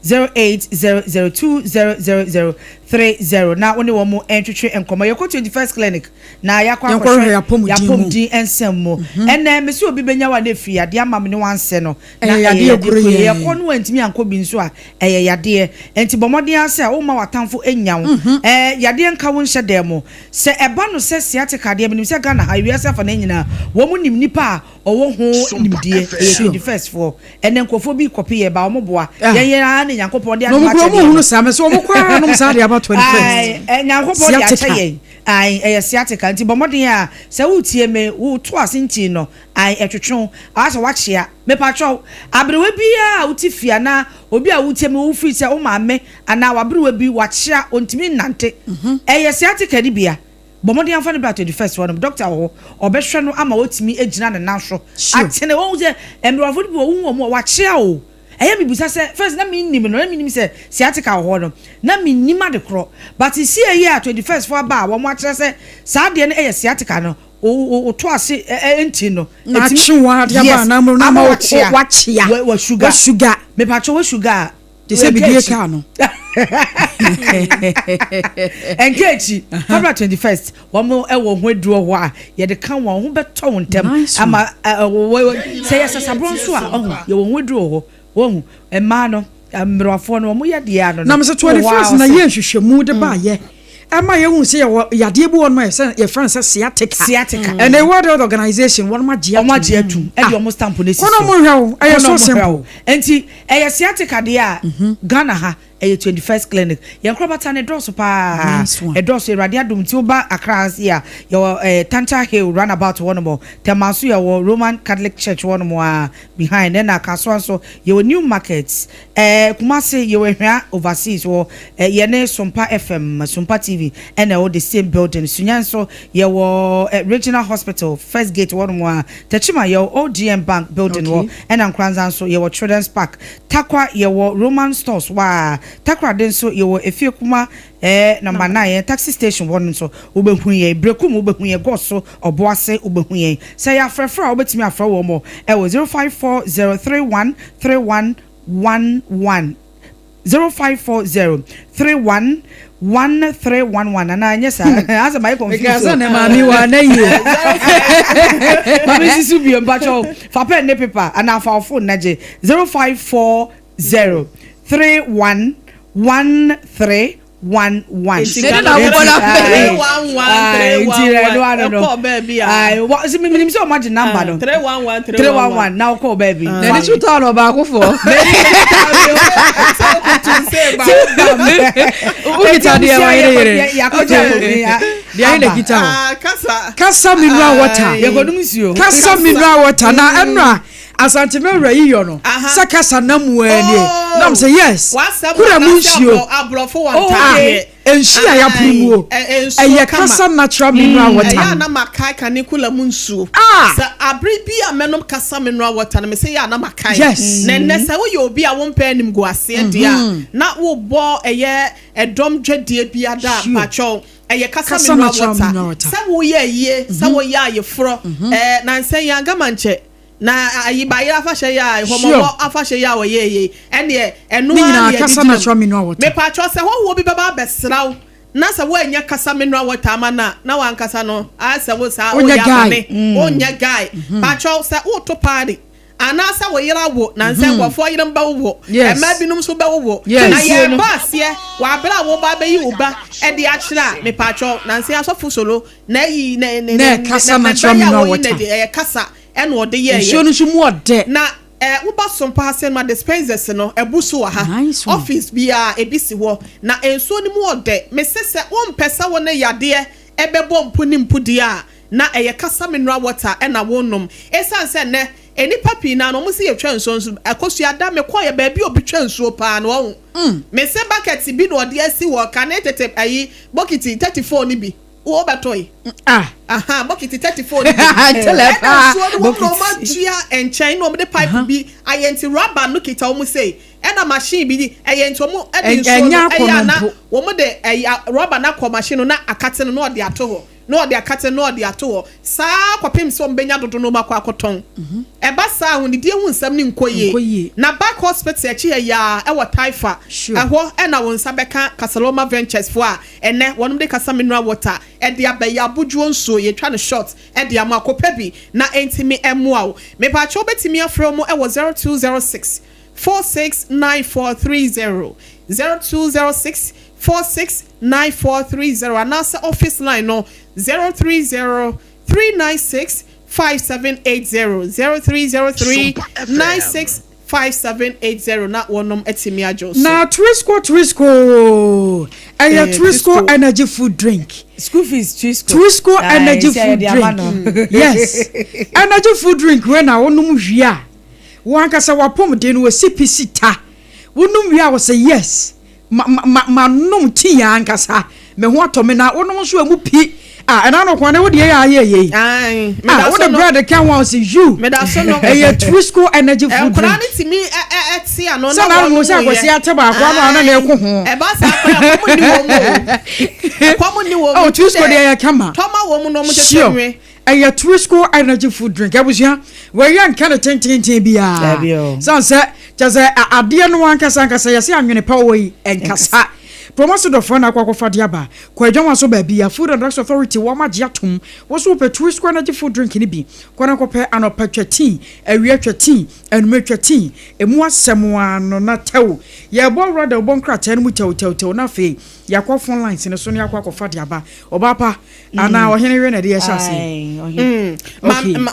08002000030, na wɔne wɔn ntwitwe nkɔmɔ. Yɛkɔ 21st Clinic na yɛakɔ Yɛnkɔhwɛ akɔhwɛ yɛapɔmuden mu. Yɛapɔmuden nsɛm mu. Ɛnɛ mesi obi bɛnya wa na efi yadeɛ ama me ne wansɛ no na Ɛyɛ yadeɛ koro koro yɛn. yɛkɔ no wantumi ankɔ bi nso a, ɛyɛ yadeɛ. Nti bɔ mmɔden ara sɛ woma w'atamfo nya wo. Yadeɛ nka wo nhyɛ dan mu. Sɛ ɛba no sɛ sciatica deɛ, menim sɛ Ghana ha, ewiase afa no nyinaa, wɔn mu nim nipa a ɔwɔ ho nimdeɛ ɛyɛ 21st foɔ. Ɛnɛ nkurɔfoɔ bi kɔpe yɛ ba, wɔn boa yɛn yɛn ara ne Nyankopɔn de Na adom ɔmo kura akyɛ ɔmo deɛ hunu saa mɛ sɛ ɔmo kɔ ara nom saa de aba 21st. Ae, Nyankopɔn de akyɛ Sciatica. yɛn. Ae, ɛyɛ sciatica. Nti bɔ mmɔden a sɛ wotie me, woto ase nti no, ae, ɛtwetwe wo asɛ wakyea. Mepatwɛw, aberewa biara a wote fie anaa obi a wotie me, wofiri sɛ wo maame anaa waberewa bi wakyea, ɔntumi nnante, ɛyɛ sciatica no bia. Bɔ mmɔden afa no bra 21st hɔ nom. Doctor wɔ hɔ, ɔbɛhwɛ no ama watumi agyina ne nan so atene. Wɔn sɛ mmerɛwafo no bi wɔ wohu wɔn a wakyea o. Ɛyɛ mibisa sɛ, first na mennim no, na mennim sɛ sciatica wɔ hɔ no, na mennim ade korɔ. But si ɛyɛ a 21st fo aba a wɔn akyerɛ sɛ saa adeɛ no ɛyɛ sciatica no, o to ase nti no Na atwe wɔn ade aba anaa mu na ama wakyea. Wakyea. Wa sugar. Wasuga. Mepatwɛ, wa sugar a te sɛ bidie kaa no. Ɛnka akyi, February 21st, wɔn wɔ ho aduro hɔ a yɛde ka wɔn ho bɛtɔ wɔn ntɛm. Nice one. Ama sɛ yɛ sasaborɔ nso a, ɔho yɛwɔ ho aduro wɔ hɔ. Wɔn mmaa no, mmerɛwafoɔ no, wɔn yɛ deɛ ano no Na mesɛ 21st na yɛ nhwehwɛmu de baayɛ ɛma yɛhu sɛ yɛwɔ yadeɛ bi wɔ no a yɛsɛ yɛfrɛ no sɛ sciatica. Sciatica. Ɛnɛ World Health Organization wɔn agye wɔn agye atum ɛde wɔn stamp no esi so. Kɔnɔ mo nhwɛ wo, ɛyɛ Kɔnɔ so mo hwɛ simple. wo. Nti ɛyɛ sciatica deɛ a, Ghana ha ɛyɛ 21st Clinic. Yɛn korɔbata no ɛdɔɔso paa. Nice one. Ɛdɔɔso. Awurade adom nti woba Accra ha se a, yɛwɔ Tantra Hill roundabout hɔ nom. Tema nso yɛwɔ Roman Catholic Church hɔ nom a behind. Ɛna Kasoa nso yɛwɔ New Market. Kumasi yɛwɔ Ehwea Overseas wɔ yɛne Sompa FM, Sompa TV ɛna ɛwɔ the same building. Sunya nso yɛwɔ Regional Hospital first gate hɔ nom a. Techiman yɛwɔ Old GM Bank building hɔ. Ɛna Nkoranza nso yɛwɔ Children's Park. Tarkwa yɛwɔ Roman Stores hɔ a. Takoradi nso yɛwɔ Efie Kuma number 9 yɛn taxi station hɔ no nso wobɛhu yɛn. Brekum wobɛhu yɛn. Goso Ɔboase wobɛhu yɛn. Sɛ yɛ afrɛfrɛ a, wobɛtumi afrɛ wɔn mo ɛwɔ 0540313111, 0540311311, anaa nyɛ saa asɛ mayɛ confuse. Meka sɛ ne maame wa na yie. Maame sisi bio, mpakyɛw fa pen ne paper anaa fa wo phone na gye 0540311311. Nti na abobɔ na 311 311, ɛkɔ baabi a. Menim sɛ ɔmo agye number no. 311. 311 na wokɔɔ baabi. N'ani so tɔɔ no ɔbaako fɔ. Sɛ kutu nse ba. Wokita deɛ ma yere yere. Yɛakɔgye Deɛ ayɛ na kita o. Ah, kasa. Kasa Mineral Water. Yɛkɔdum nsuo. Kasa Mineral Water na ɛnora. Asantema wura yi yɔ no sɛ kasa nam mu nie Oh. nam sɛ yes, Wasɛm kura mu wɔ nsuo. Aborɔfo wɔ Oh, ntaadeɛ. Nsuo a yɛaporo mu o. Nsuo Ɛyɛ kama. Kasa Natural Mineral Water. Ɛyɛ a na makae kane kula mu nsuo Ah! sɛ abere bi a mɛnom Kasa Mineral Water no, mesɛ yɛ a na makae. Na ɛnnɛ sɛ woyɛ obi a wompɛ anim gu aseɛ deɛ a na wobɔ ɛyɛ ɛdɔm dwadie bi ada a, mpakyɛw, ɛyɛ Kasa Kasa Mineral Natural Water. Mineral Water. Sɛ woyɛ ayie, sɛ woyɛ ayeforɔ, nansɛ yɛn agama nkyɛ na ayi bayerɛ afahyɛ yi a hɔmɔbɔ afahyɛ yi a wɔyɛ yie, ɛneɛ ɛno Ne ara nyinaa na yɛde Kasa gyina mu. Natural Mineral Water. Mepatwɔ, sɛ hɔhoɔ bi bɛba abɛsra wo na sɛ woanya Kasa Mineral Water ama no a, na wankasa no asɛ wo saa Wonyɛ woyɛ guy. abɔne, wonyɛ guy. Patwɔ, sɛ woto party anaasɛ wo yere awo na nsɛ nkurɔfoɔ yerem bɛwowo, ɛmmaa binom nso bɛwowo, na yɛba aseɛ wɔ abere a woba bɛyi wo ba ɛde akyerɛ a, mepatwɔ, nansɛ asɔfo solo na ayi ne ne Na Kasa Natural ne Mineral bɛyɛ a wɔyi Water. na de ɛyɛ Kasa ɛna ɔde yɛɛyɛ. Nsuo no nso mu ɔdɛ. Na woba Sompa ase no a, dispensers no ɛbu so wɔ ha. Nice one. Office biara ebi si hɔ na nsuo no mu ɔdɛ. Mese sɛ wompɛ sɛ wo ne yadeɛ ɛbɛbɔ mpo ne mpo deɛ a, na ɛyɛ Kasa Mineral Water ɛna wonom, ɛsiane sɛ nnɛ nnipa pii na no ɔmo si yɛtwa nsuo nso akosua da mekɔɔ yɛ baabi a obi twa nsuo paa no, ɔho mese bucket bi na ɔde asi wɔ kane tete ayi bokiti 34 ni bi wɔbɛtɔ yi. Ah. Aha, bokiti 34 ni bi Tẹlẹ ɛna paa. nsuo no wɔn na wɔn atua nkyɛn na wɔn de pipe bi ayɛ, nti rubber no kita wɔn sei, ɛna machine bi di ɛyɛ, nti wɔn ɛde nsuo Ɛnyɛ no ɛyɛ akɔnɔ ana mpo. Wɔn de ɛyɛ rubber no akɔ machine no na akate no na ɔde ato hɔ, na ɔde akate no na ɔde ato hɔ saa kɔpem sɛ wɔn bɛnya dodo no wɔn akɔ akɔtɔn. Ɛba saa, ahonidie ho nsɛm ne nkɔ Nkɔ yie. yie. Na Back Hospital akyi yɛ yaa ɛwɔ Taifa. Ɛhɔ ɛna wɔn nsa bɛka Casaloma Ventures fo a ɛnɛ wɔn de Kasa Mineral Water ɛde abɛyɛ abodwo nsuo, yɛtwa no short ɛde ama akɔpɛ bi na ɛntumi ɛmoa wo. Mepaakyɛw, wobɛtumi afrɛ mu ɛwɔ 0206 469430, 0206 469430, anaasɛ office line no 030 396 5780, 0303 96 5780, na wɔnom atumi agye wo so. Na Trisco, Trisco ɛyɛ Trisco Trisco. Energy food drink. School fees, Trisco. Trisco Aye, energy sɛ food yɛde ama drink no. Yes, energy food drink wei na wonom wie a, wɔn ankasa wapɔmuden no wɔsi pisi ta. Wonom wie a, wɔsɛ yes, ma ma ma ma nom tea ankasa me ho atɔ me. Na wonom nso emu pi a, ɛna no kwan ne wo deɛ yɛ ayɛ yɛ yi. Aye, ah, meda so wode no. bread ka ho a, wɔsɛ you Meda so no. Ɛyɛ Trisco energy food Nkwadaa drink. no tumi ɛte ano. Sɛ na mo sɛ akwasi ate baako ano ano na ɛko ho. Ɛba saa kwan, ɛkɔm ni wɔn mu o, ɛkɔm ni wɔn mu. Oh, Trisco deɛ yɛ kama. Tɔma wɔn mu na wɔn tete nwe. Ɛyɛ Trisco energy food drink. Abusua, wɔyɛ nka ne tententen biara. Dabi o. San sɛ kyɛ sɛ adeɛ no ankasa ankasa yɛsɛ anwene pa wɔ yi ɛnkasa promosi dɔfoɔ na akɔ akɔfa de aba kɔ adwama so baabi a Food and Drugs Authority wɔn agye atom. Wɔn so wɔpɛ Trisco energy food drink no bi kɔ na kɔpɛ. Anɔpa twa tea, awia twa tea, anumere twa tea, emu asɛm ano na tɛw yɛbɔ awura da wɔbɔ nkrataa no mu tɛw tɛw tɛw. Na afei yɛakɔ phone lines no so na yɛakɔ akɔfa de aba. Ɔbaa pa anaa ɔhene we na ɛde yɛhyɛ ase. Aye, ɔhene.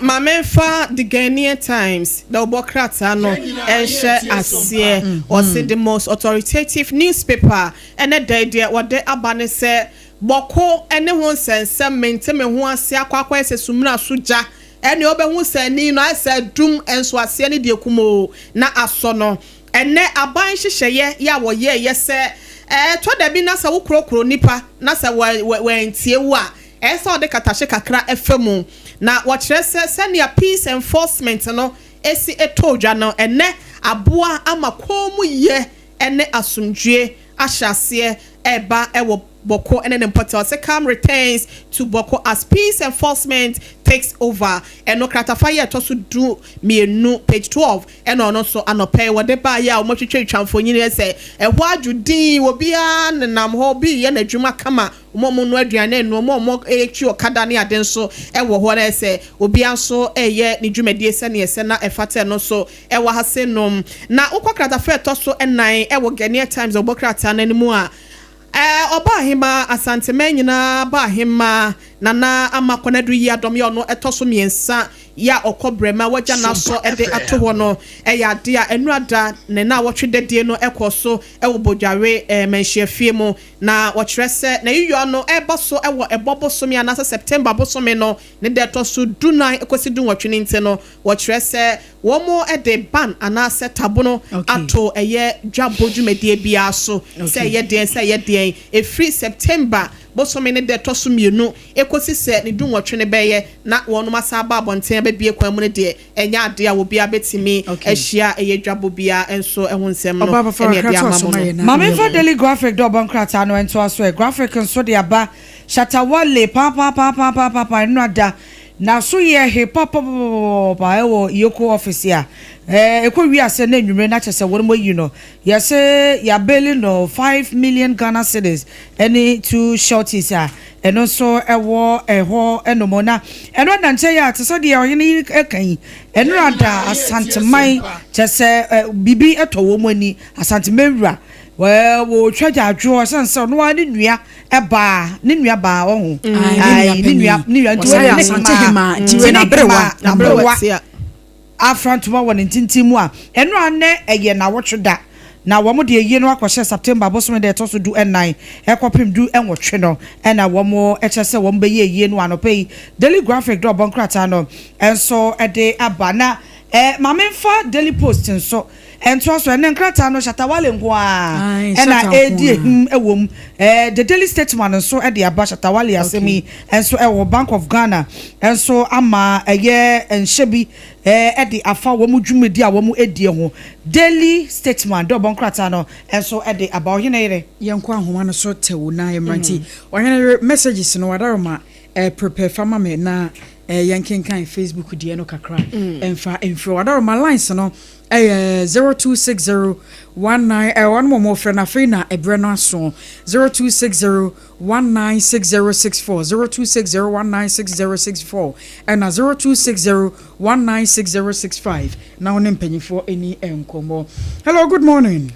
Ma memfa The Ghanaian Times na ɔbɔ krataa no ɛnhyɛ aseɛ. Ɔse the most authoritative newspaper ɛnɛ da yi deɛ wɔde aba ne sɛ Bawku ne ho nsɛnsɛm mente me ho ase akɔ akɔyɛ sɛ sumina so gya, ɛne wobɛhu sɛ ani no ayɛ sɛ dum nso aseɛ ne deɛ kum o na asɔ no. Ɛnɛ aban nhyehyɛeɛ yɛ a wɔyɛɛyɛ sɛ ɛtɔ da bi na sɛ wokorokoro nipa na sɛ wɔantie wo a, ɛyɛ sɛ ɔde katahye kakra ɛfa mu. Na wɔkyerɛ sɛ sɛnea peace enforcement no esi ɛtɔ dwa no, ɛnɛ aboa ama kɔn mu yɛ ɛne asomdwie ahyɛ aseɛ ɛba ɛwɔ Bawku ɛne ne mpɔtɛ. Ɔsɛ calm returns to Bawku as peace enforcement takes over. Ɛno kratafa yɛ ɛtɔ so 12, page 12, ɛna ɔno nso anɔpɛ yi wɔde baayɛ a wɔatwitwa twa mfonyin yɛ sɛ ɛhɔ adwo din, obiara nenam hɔ, obi yɛ n'adwuma kama, wɔn a wɔn no aduane enu, wɔn a wɔn retwi ɔkada ne ade nso ɛwɔ hɔ, na ɛsɛ obiara nso ɛyɛ ne dwumadie sɛneɛ ɛsɛ na ɛfata. No nso ɛwɔ ha se nom. Na wokɔ kratafa ɛtɔ so 4 ɛwɔ Ghanaian Times ɔbɔ krataa n'anim a, ɔba ahema Asanteman nyinaa ba ahema Nana Ama Kɔnadu Yi Adɔm yɛ ɔno ɛtɔ so 3. Yɛ a ɔkɔ brɛma wagya n'asɔ de ato hɔ no yɛ adeɛ a ɛnora da ne naawɔtwe dadie no kɔɔ so wɔ Bodware Manhyiafie mu. Na wɔkyerɛ sɛ n'ayiyɔ no reba so wɔ Ɛbɔ bosome anaasɛ September bosome no ne da ɛtɔ so dunan kɔsi dunwɔtwe no nti no, wɔkyerɛ sɛ wɔde ban anaasɛ tabono ato ɛyɛ dwabɔ dwumadie biara so sɛ ɛyɛ deɛn sɛ ɛyɛ deɛn ɛfiri September bosome ne da ɛtɔ so mmienu Ekosi sɛ ne dunwɔtwe no bɛyɛ na wɔnom asan aba abɔnten abɛbue kwan mu no deɛ, ɛnyɛ adeɛ a obiara bɛtumi ahyia a ɛyɛ dwabɔ biara nso ho nsɛm no ne ɛde ama mo no. Ma memfa Daily Graphic dɛ ɔbɔ nkrataa no ntoa so ɛ. Graphic nso de aba, Shatta Wale paapaapaapaapaa nnora da na so yɛ he papapapapapa ɛwɔ Yoko office a ɛkɔ wie ase na anwummere na kyɛ sɛ wɔnom ayi no. Yɛse yɛabeli no 5 million Ghana cedis ɛne two sureties a ɛno nso ɛwɔ ɛhɔ nom. Na ɛno na nkyɛn a te sɛ deɛ ɔhene yi ka yi, ɛno ada Asanteman kyɛ sɛ biribi ɛtɔ wɔn mu ani. Asanteman wura wɔtwa gyaadwoɔ ɛsiane sɛ ɔno ara ne nua ɛbaa, ne nua baa ɔho, ne nua nti wɔne ne hemaa nti ne n'aberewa afra ntoma wɔ ne ntintin mu a ɛno a nɛ ɛyɛ nawɔtwe da na wɔn de ayie no akɔhyɛ September bosome de ɛtɔ so 14 ɛkɔpem 18 no, ɛna wɔn ɛkyɛ sɛ wɔn bɛyɛ ayie no anɔpɛ yi. Daily Graphic de ɔbɔ nkrataa no ɛnso ɛde aba. Na maame nfa Daily Post nso ɛntoa so. Ɛnɛ nkrataa no, Shatta Wale nko a ɛna ɛredi ehim ɛwɔ mu. The Daily Statesman nso ɛde aba, Shatta Wale asɛm yi ɛnso ɛwɔ. Bank of Ghana ɛnso ama ɛyɛ nhyɛ bi ɛde afa wɔn dwumadi a wɔn edi ho. Daily Statesman de ɔbɔ nkrataa no ɛnso ɛde aba. Ɔhene yere. Yɛnkɔ ahoma no so tɛw na mmeranti. Ɔhene yere, messages no wadaroma prepare fama me na yɛnkenkan Facebook deɛ no kakra ɛmfa mfiri. Wadaroma lines no ɛyɛ 0260 19 wɔn mo mo frɛ no afei na ɛbrɛ no aso, 0260 196064, 0260 196064 ɛna 0260 196065 na wɔn ne mpanyinfoɔ ani nkɔmmɔ. Hello, good morning.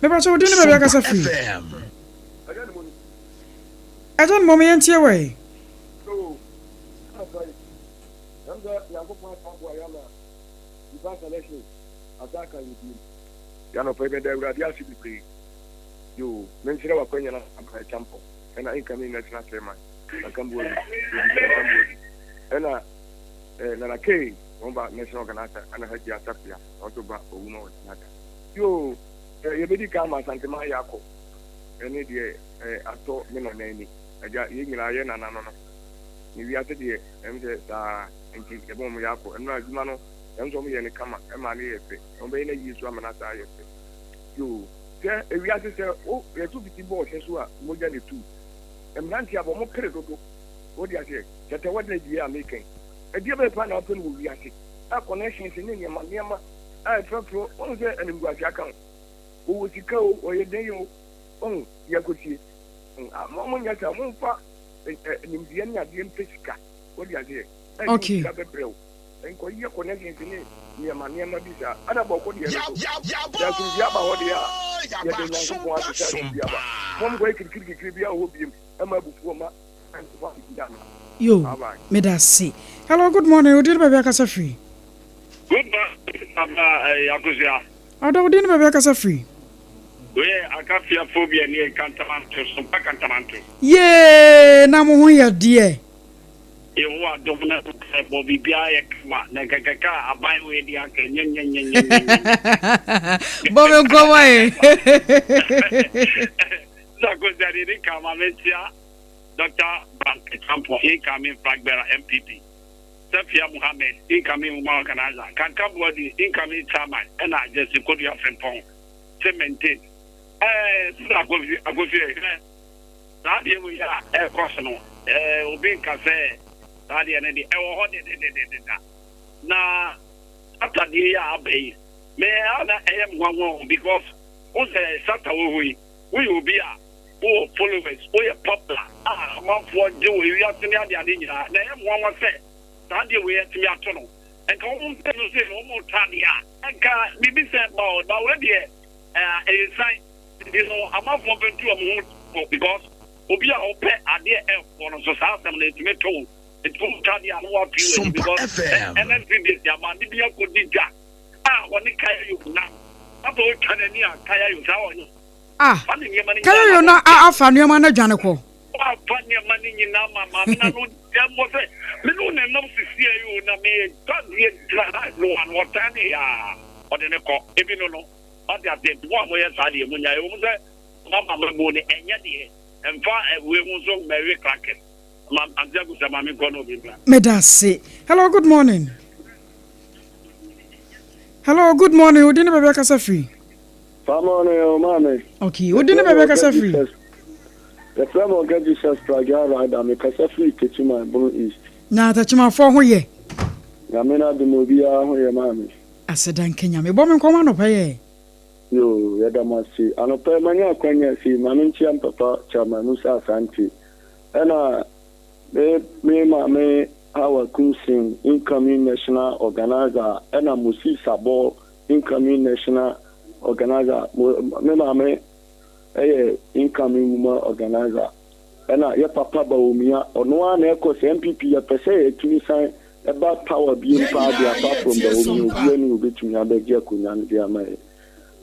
Mepɛ wodi ne baabi akasa firi. Ɛgya no mɔm yɛntie wɔ yi. Nyankopɔn asaboa yɛ ama nipa selection asa aka yɛ biem. Yɛanɔpa yi meda Awurade ase bebree. Yo, menkyerɛ w'akwanya no aba Ɛkyampɔn ɛna incoming national chairman Kankambuadu, David Kankambuadu, ɛna eh, Nana K wɔn ba national organizer, ɛna Hajia Asafia wɔn nso ba owuma organizer. Yo, eh, yɛbɛdi kan ma Asantema yɛ akɔ ɛne deɛ eh, atɔ me nana ani. Agya, yɛn nyinaa yɛ nana no no. Ne wiase deɛ ɛm sɛ saa nti yɛbɔ wɔn yɛ akɔ. Ɛno adwuma no ɛm sɛ wɔn yɛ ne kama ɛma ne yɛ fɛ. Wɔn bɛyɛ no yie so ama no asa ayɛ fɛ. Yo, sɛ ewiase sɛ o yɛto fiti bɔɔl hyɛ so a, mogya ne tu. Mmeranteɛ a wɔn pere dodo, wɔde aseɛ kyɛtɛ wɔde na die a mekɛn. Ɛdeɛ bɛyɛ paa na apɛ no wɔ wiase a connections ne nneɛma nneɛma a ɛfrɛfrɛ wɔn sɛ animguase aka ho. Wɔwɔ sika o, wɔyɛ den o, wɔn yɛnkɔsie. Mo mo nyɛ sɛ momfa nimdeɛ ne adeɛ mpɛ sika, wɔde aseɛ ɛde sika bɛbrɛ wo, nkɔyɛ connections ne nneɛma nneɛma bi saa. Ana bɔkɔ deɛ no so sɛ asomdue aba hɔ deɛ a, yɛde Nyankopɔn ase sɛ asomdue aba. Mom nkɔyɛ kirikirikiri bi a wɔ hɔ biem ɛma abufuo ma. Yo, meda ase. Hello, good morning. Wodi ne baabi akasa firi? Good morning, Papa Akosua. Ɔdɔ, wodi ne baabi akasa firi? Wei akafia phobia ni Kantamanto, Sompa Kantamanto. Yee, na mo ho yɛ deɛ? Yehowa dom na bɔ biribiara yɛ kama na nkɛkɛka a aban wei de aka nyɛnyɛnyɛnyɛnyɛ. Bɔ me nkɔmmɔ ye. Sɛ Akosua deɛ di kan ma menkyia Dr. Brand Acheampong, incoming flag bearer NPP. Safia Muhammed, incoming woman organizer. Kanka Buadu, incoming chairman, ɛna Jesse Kodua Frimpong sɛ maintain. Sɛ Akofi hwɛ saa deɛ wei a ɛrekɔ so no, obi nka sɛ saa deɛ no deɛ ɛwɔ hɔ dededededa. Na Shatta deɛ yi a aba yi, me a na ɛyɛ me nwanwa o, because wo sɛ Shatta wɔ hɔ yi, woyɛ obi a wowɔ followers, woyɛ popular a amanfoɔ gye wɔ ewiase ne adeade nyinaa, na ɛyɛ me nwanwa sɛ saa deɛ wei atumi ato no. Nka wɔn mpɛ no sɛ wɔn retɔ adeɛ a, nka biribi sɛ ba o, ba wei deɛ ɛyɛ san nti no amanfoɔ bɛtu wɔn ho fo because Obi a ɔpɛ adeɛ ɛfoɔ no nso saa asɛm no ɛtumi to wo. Nti wotɔ adeɛ a na woapue w'ani because NNPP de maame bi akɔdi dwa a ɔne Kayayo nam. Afei ɔtwa n'ani a Kayayo saa ɔnyɛ. Ah, Kayayo na afa nneɛma no adwane kɔ. Wafa nneɛma no nyinaa ma maame no ano dɛm wɔ sɛ me ne wo na ɛnam sisiɛ yi o na metɔ adeɛ gyina ha no ano ɔtan ne yɛ a ɔde ne kɔ ebi no no wate aseɛ nti mo a moyɛ saa deɛ monya ɛwɔ mu sɛ mama mabuo no ɛnyɛ deɛ ɛmfa wei ho nso mmɛwe crackers ma ante agusa ma menkɔ na obi mmra. Meda ase. Hello, good morning. Hello, good morning. Odi ne baabi akasa firi. Family o maame. Okay, odi ne baabi akasa firi. Yɛfrɛ me Ɔga Jesus Pragya Rider, mekasa firi Techiman, Bono East. Na Techimanfoɔ ho yɛ? Nyame n'adom obiara ho yɛ maame. Aseda nka Nyame. Bɔ me nkɔmmɔ anɔpa yi ɛ. Yoo, yɛda mo ase. Anɔpa yi manya akwanya sei, ma menkyia me papa Chairman Musa Asante, ɛna me me maame Hawa Kumsin, incoming national organizer, ɛna Moses Abor, incoming national organizer. Mo me maame yɛ incoming woman organizer. Ɛna yɛ papa Bawumia, ɔno ara na ɛkɔ sɛ NPP yɛpɛ sɛ yɛtumi san ɛba power biem paa de apart from Bawumia obiara ni obetumi abɛgye akonnwa no de ama yɛ.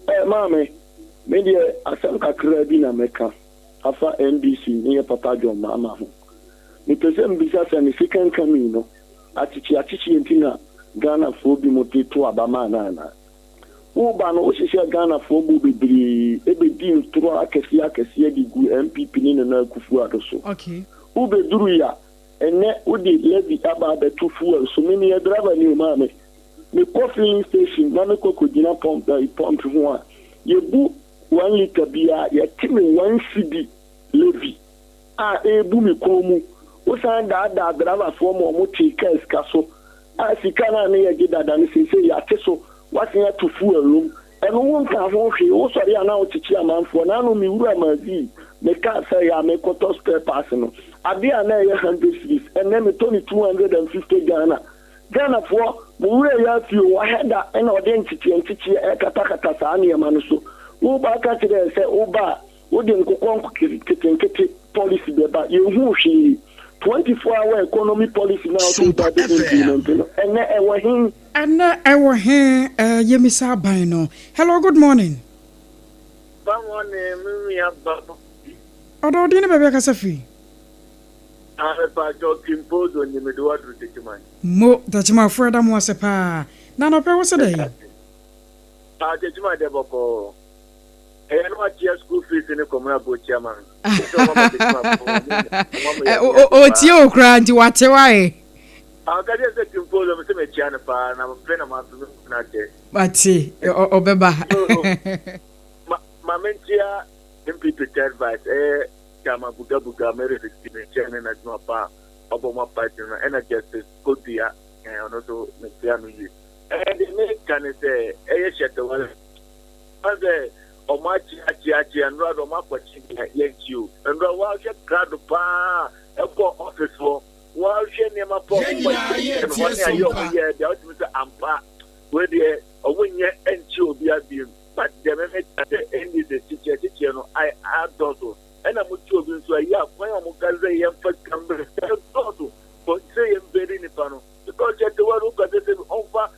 Ɛɛ maame, me deɛ asɛm kakraa bi na mɛka afa NDC ne yɛ papa John Mahama ho. Mepɛ sɛ mebisa sɛ ne second coming no, akyekye akyekyeɛ nti na Ghanafoɔ binom de to aba maa no anaa? Wo ba no, wohyehyɛɛ Ghanafoɔ bɔ bebree bɛdii ntorɔ akɛseɛ akɛseɛ de guu NPP ne Nana Akuffo Addo so. Wo bɛdurui a, ɛnnɛ wode levy aba abɛto fuel so. Me meyɛ driver ni o maame. Mekɔ filling station na mekɔ kɔgyina pump ayi pump ho a, yɛbu one litre biara, yɛte me one cedi levy a ɛrebu me kɔn mu. Wosan daadaa driverfoɔ ma wɔtee kaa sika so a sika no a na yɛgye dada no seesei yɛate so, woasen ato fuel no mu. Ɛno wonka ho hwee, wosɔre a na wokyekye amanfoɔ. Naano me wura Mazii, me car sɛe a mekɔtɔ spare parts no, adeɛ a na ɛyɛ hundred cedis, ɛnnɛ metɔ no 250 Ghana. Ghanafoɔ, mo werɛ yɛ afi o, wahɛ da na ɔde nkyekyeɛ nkyekyeɛ ɛrekatakata saa nneɛma no so. Woba ka kyerɛ yɛn sɛ woba a, Wode nkokɔ nketenkete policy bɛba, yɛnhuu hwee. 24 hour economy policy no a wose woba Sompa bɛ FM. implement no, ɛnnɛ ɛwɔ he? Ɛnnɛ ɛwɔ he? Eh, yɛmmisa aban no. Hello, good morning. Good morning, me nua ba. Ɔdɔ, wo din ne baabi a kasa firi? Ah, me pa kyɛw Kimpozo ni me de wo aduru Techiman. Mo, Techimanfoɔ yɛda mo ase paa. Na anɔpa yi wo se dɛn? Ah, Techiman deɛ bɔkɔɔ. Ɛyɛ na watua school fees ne kɔmuna bɔ tia ma no. Otie o koraa nti wate wae. Ɔka kyerɛ sɛ Timpo lɔ sɛ mekyia no paa na mepɛ na mafe me na kyɛ. Mate ɔbɛba. Ma menkyia MPP third vice ɛyɛ Chairman Buga Buga Mary Fifty mekyia ne n'adwuma pa a ɔbɔ ma party no ɛna Justice Kodua ɔno nso mekyia no yie. Ɛɛ deɛ meka ne sɛ ɛyɛ Shatta Wale. Ɔn sɛ ɔmo akye akye akye ɛnora de ɔmo akɔkye deɛ yɛnkye o. Ɛnora wahwɛ krado paa ɛkɔ ɔfis hɔ wahwɛ nneɛma pa ɔmo kɔ yɛ no hɔ ne ayɛ ɔmo yɛ deɛ wotumi sɛ ampa wei deɛ ɔmo nyɛ ɛnkye obia biem but deɛ mɛmɛ ka sɛ ɛndi sɛ kyekyɛ kyekyɛ no ayɛ adɔso ɛna mo kye obi nso ayi akwan a ɔmo ka sɛ yɛmfa sika mbere ɛdɔso sɛ yɛmbɛri nipa no because kyɛ te wɔ no wokɔ sɛ sɛ ɔmfa